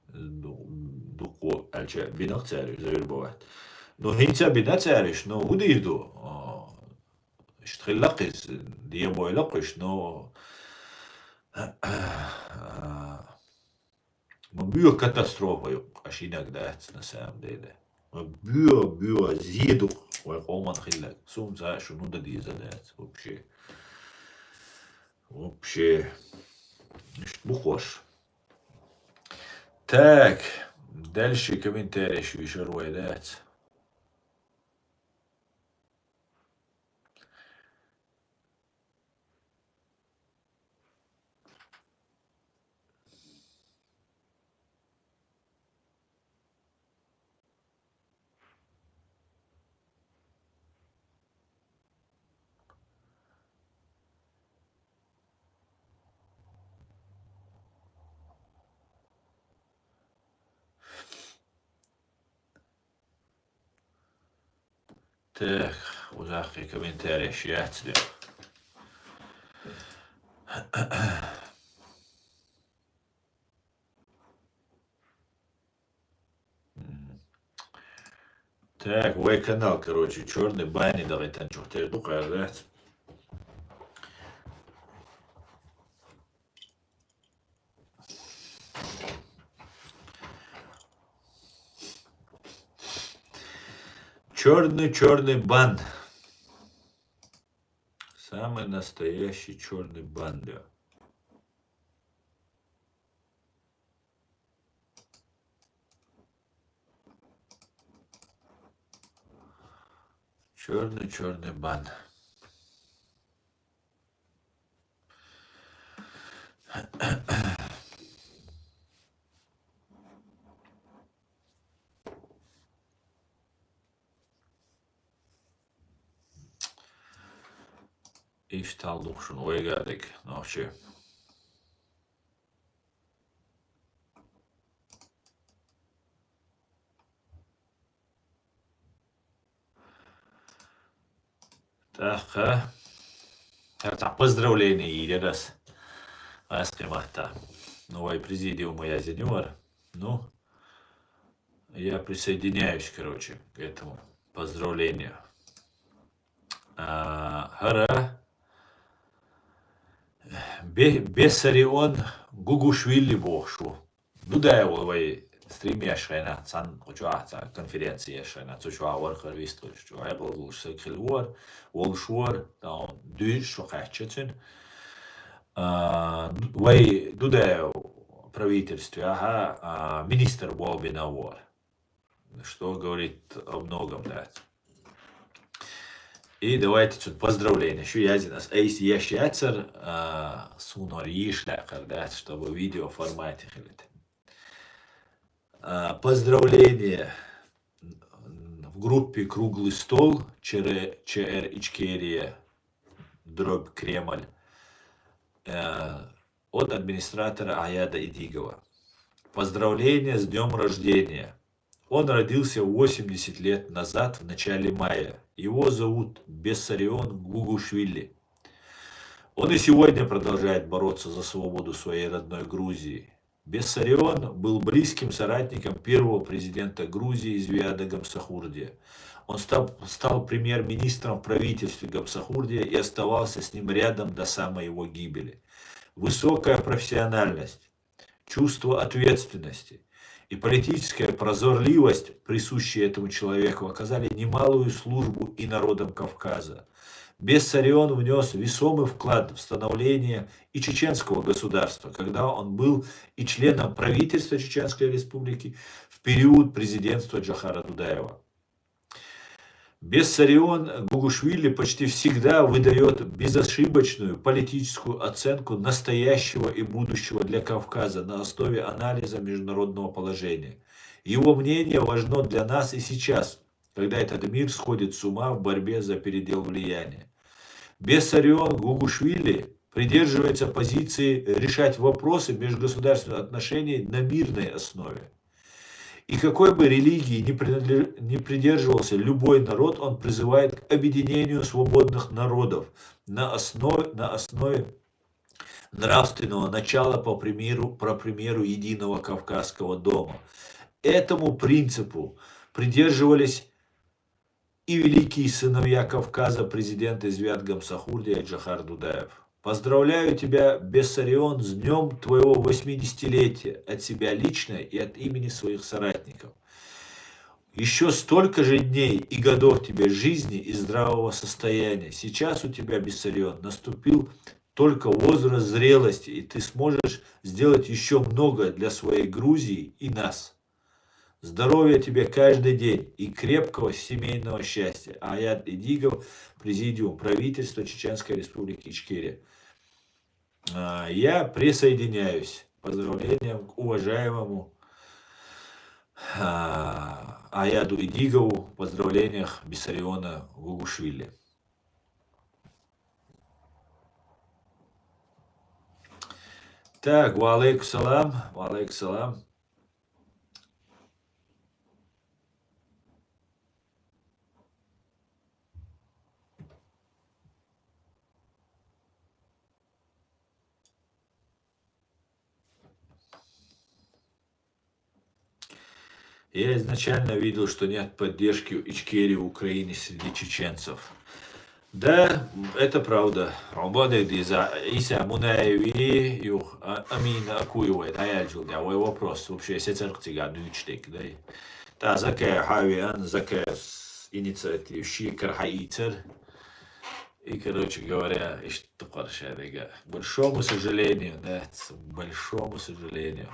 Ду-, дуккха аьлча, бинарг цара завоевать. Ну, хӀинца а бина цара уьш, ну, хӀун дийр ду? А, Иштта хилла-кх иза, дебойла-кх уьш, но ма боьха катастрофа ю-кх, аш инаг дац на самом деле. Ма боьха, боьха зе ду-кх вай къоман хилларг. Суна цхьа а шу ну дан деза дац вообще. Вообще. Иштта бу-кх уж. Так, дальше комментарий шу йиш йолаш вай дац. Так, узахкий комментарий яц де. Мгм. Так, вай канал, короче, «Чёрный бан» дагайтан чухтер ду къардац. Чёрный, чёрный бан. Самый настоящий чёрный бан, да. Чёрный, чёрный бан. Иштта хьал ду-кх шуна вайга дерг, нохчий. ТӀаккха хӀара цхьа поздравление йийр яр ас, аз кхин матта. Ну, вай президиума яздина ю хӀара. Ну, я присоединяюсь, короче, к этому поздравлению. А, хӀара Бе-, Бессарион Гугушвили бохуш ву. Дудаев вай стрим еш хенахь, цхьана кху чохь цхьа конференция еш хенахь, цу чохь вара хӀара вистхуьлуш, чохь хьекъал долуш стаг хилла вара, волуш вара, дуьйцуш шо кхаьчча цуьнан. А, вай Дудаев правительствехь, а, министр болх бина вара. Что говорит о многом, да. И давайте цуьнан поздравление. Шу яздина ас айса еш яцара, а, суна хӀара йийш лаьа хӀара дац, чтобы видео формате хилийта. А, поздравление в группе «Круглый стол», Ч Р, Ч Р Ичкерия, дробь Кремль. Э, от администратора Аяда Идигова. Поздравление с днём рождения. Он родился восемьдесят лет назад, в начале мая. Его зовут Бессарион Гугушвили. Он и сегодня продолжает бороться за свободу своей родной Грузии. Бессарион был близким соратником первого президента Грузии Зиада Гамсахурдия. Он стал, стал премьер-министром в правительстве Гамсахурдия и оставался с ним рядом до самой его гибели. Высокая профессиональность, чувство ответственности и политическая прозорливость, присущие этому человеку, оказали немалую службу и народам Кавказа. Бессарион внёс весомый вклад в становление и чеченского государства, когда он был и членом правительства Чеченской Республики в период президентства Джохара Дудаева. Бессарион Гугушвили почти всегда выдаёт безошибочную политическую оценку настоящего и будущего для Кавказа на основе анализа международного положения. Его мнение важно для нас и сейчас, когда этот мир сходит с ума в борьбе за передел влияния. Бессарион Гугушвили придерживается позиции решать вопросы межгосударственных отношений на мирной основе. И какой бы религии ни принадле-, ни придерживался любой народ, он призывает к объединению свободных народов на основе, на основе нравственного начала, по примеру, по примеру единого Кавказского дома. Этому принципу придерживались и великие сыновья Кавказа, президент Извят Гамсахурдия и Джохар Дудаев. Поздравляю тебя, Бессарион, с днём твоего восьмидесятилетия, от себя лично и от имени своих соратников. Ещё столько же дней и годов тебе жизни и здравого состояния. Сейчас у тебя, Бессарион, наступил только возраст зрелости, и ты сможешь сделать ещё много для своей Грузии и нас. Здоровья тебе каждый день и крепкого семейного счастья. Аят Идигов, Президиум правительства Чеченской Республики Ичкерия. А, я присоединяюсь к поздравлениям к уважаемому, а, Аяду Идигову в поздравлениях Бессариона Гугушвили. Так, ва алейкум салам, ва алейкум салам. Я изначально видел, что нет поддержки Ичкерии в Украине среди чеченцев. Да, это правда. Омбоде диза Иса Мунаеви, ю, а, Амина Акуева, это я жил, да, вой вопрос. Вообще, если церковь цига дучтек, да. Та закая хави ан, закая с инициатив, ши карха ицер. И, короче говоря, ишт тухар шадега. К большому сожалению, да, к большому сожалению.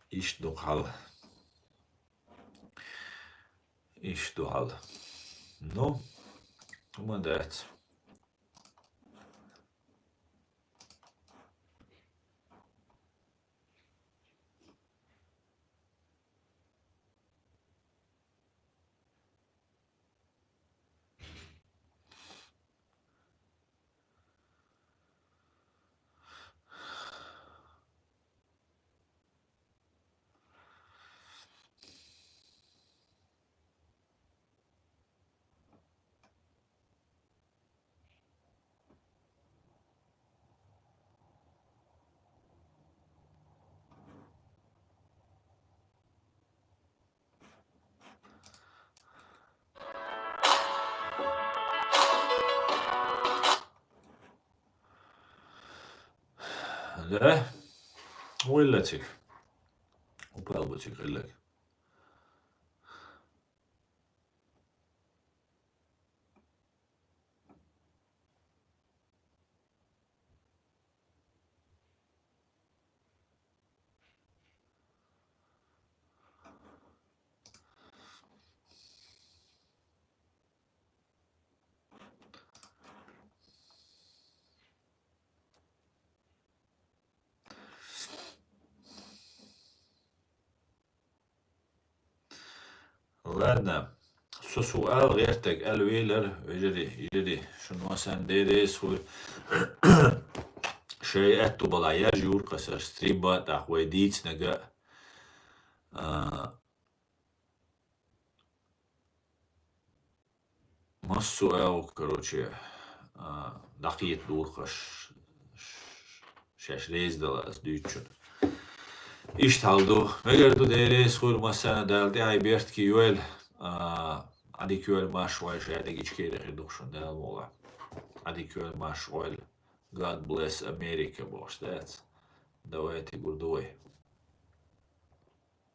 Ишт духал. Ишт духал. Ну, молодец. Да? Уйлатик. Упал бутик, иллак. Ладно. Со суал гӀертаг алвелар, вежари, вежари, шун васан дерес хуй. Шай атту бала яж юркъасар стрим ба, тах вай дицнага. А, Массу ау, короче, а, дакъет дурхаш, ш-, шаш рез дала аз дуйчун. Ишт хьал ду. Мегар ду дерес хур массана дал тӀехьай бертки юэл, а, адик юэл маш вай шай адик ичкери хир духшун дал мола. Адик юэл маш вай. God bless America, бохш дац. Давайте гурдуй.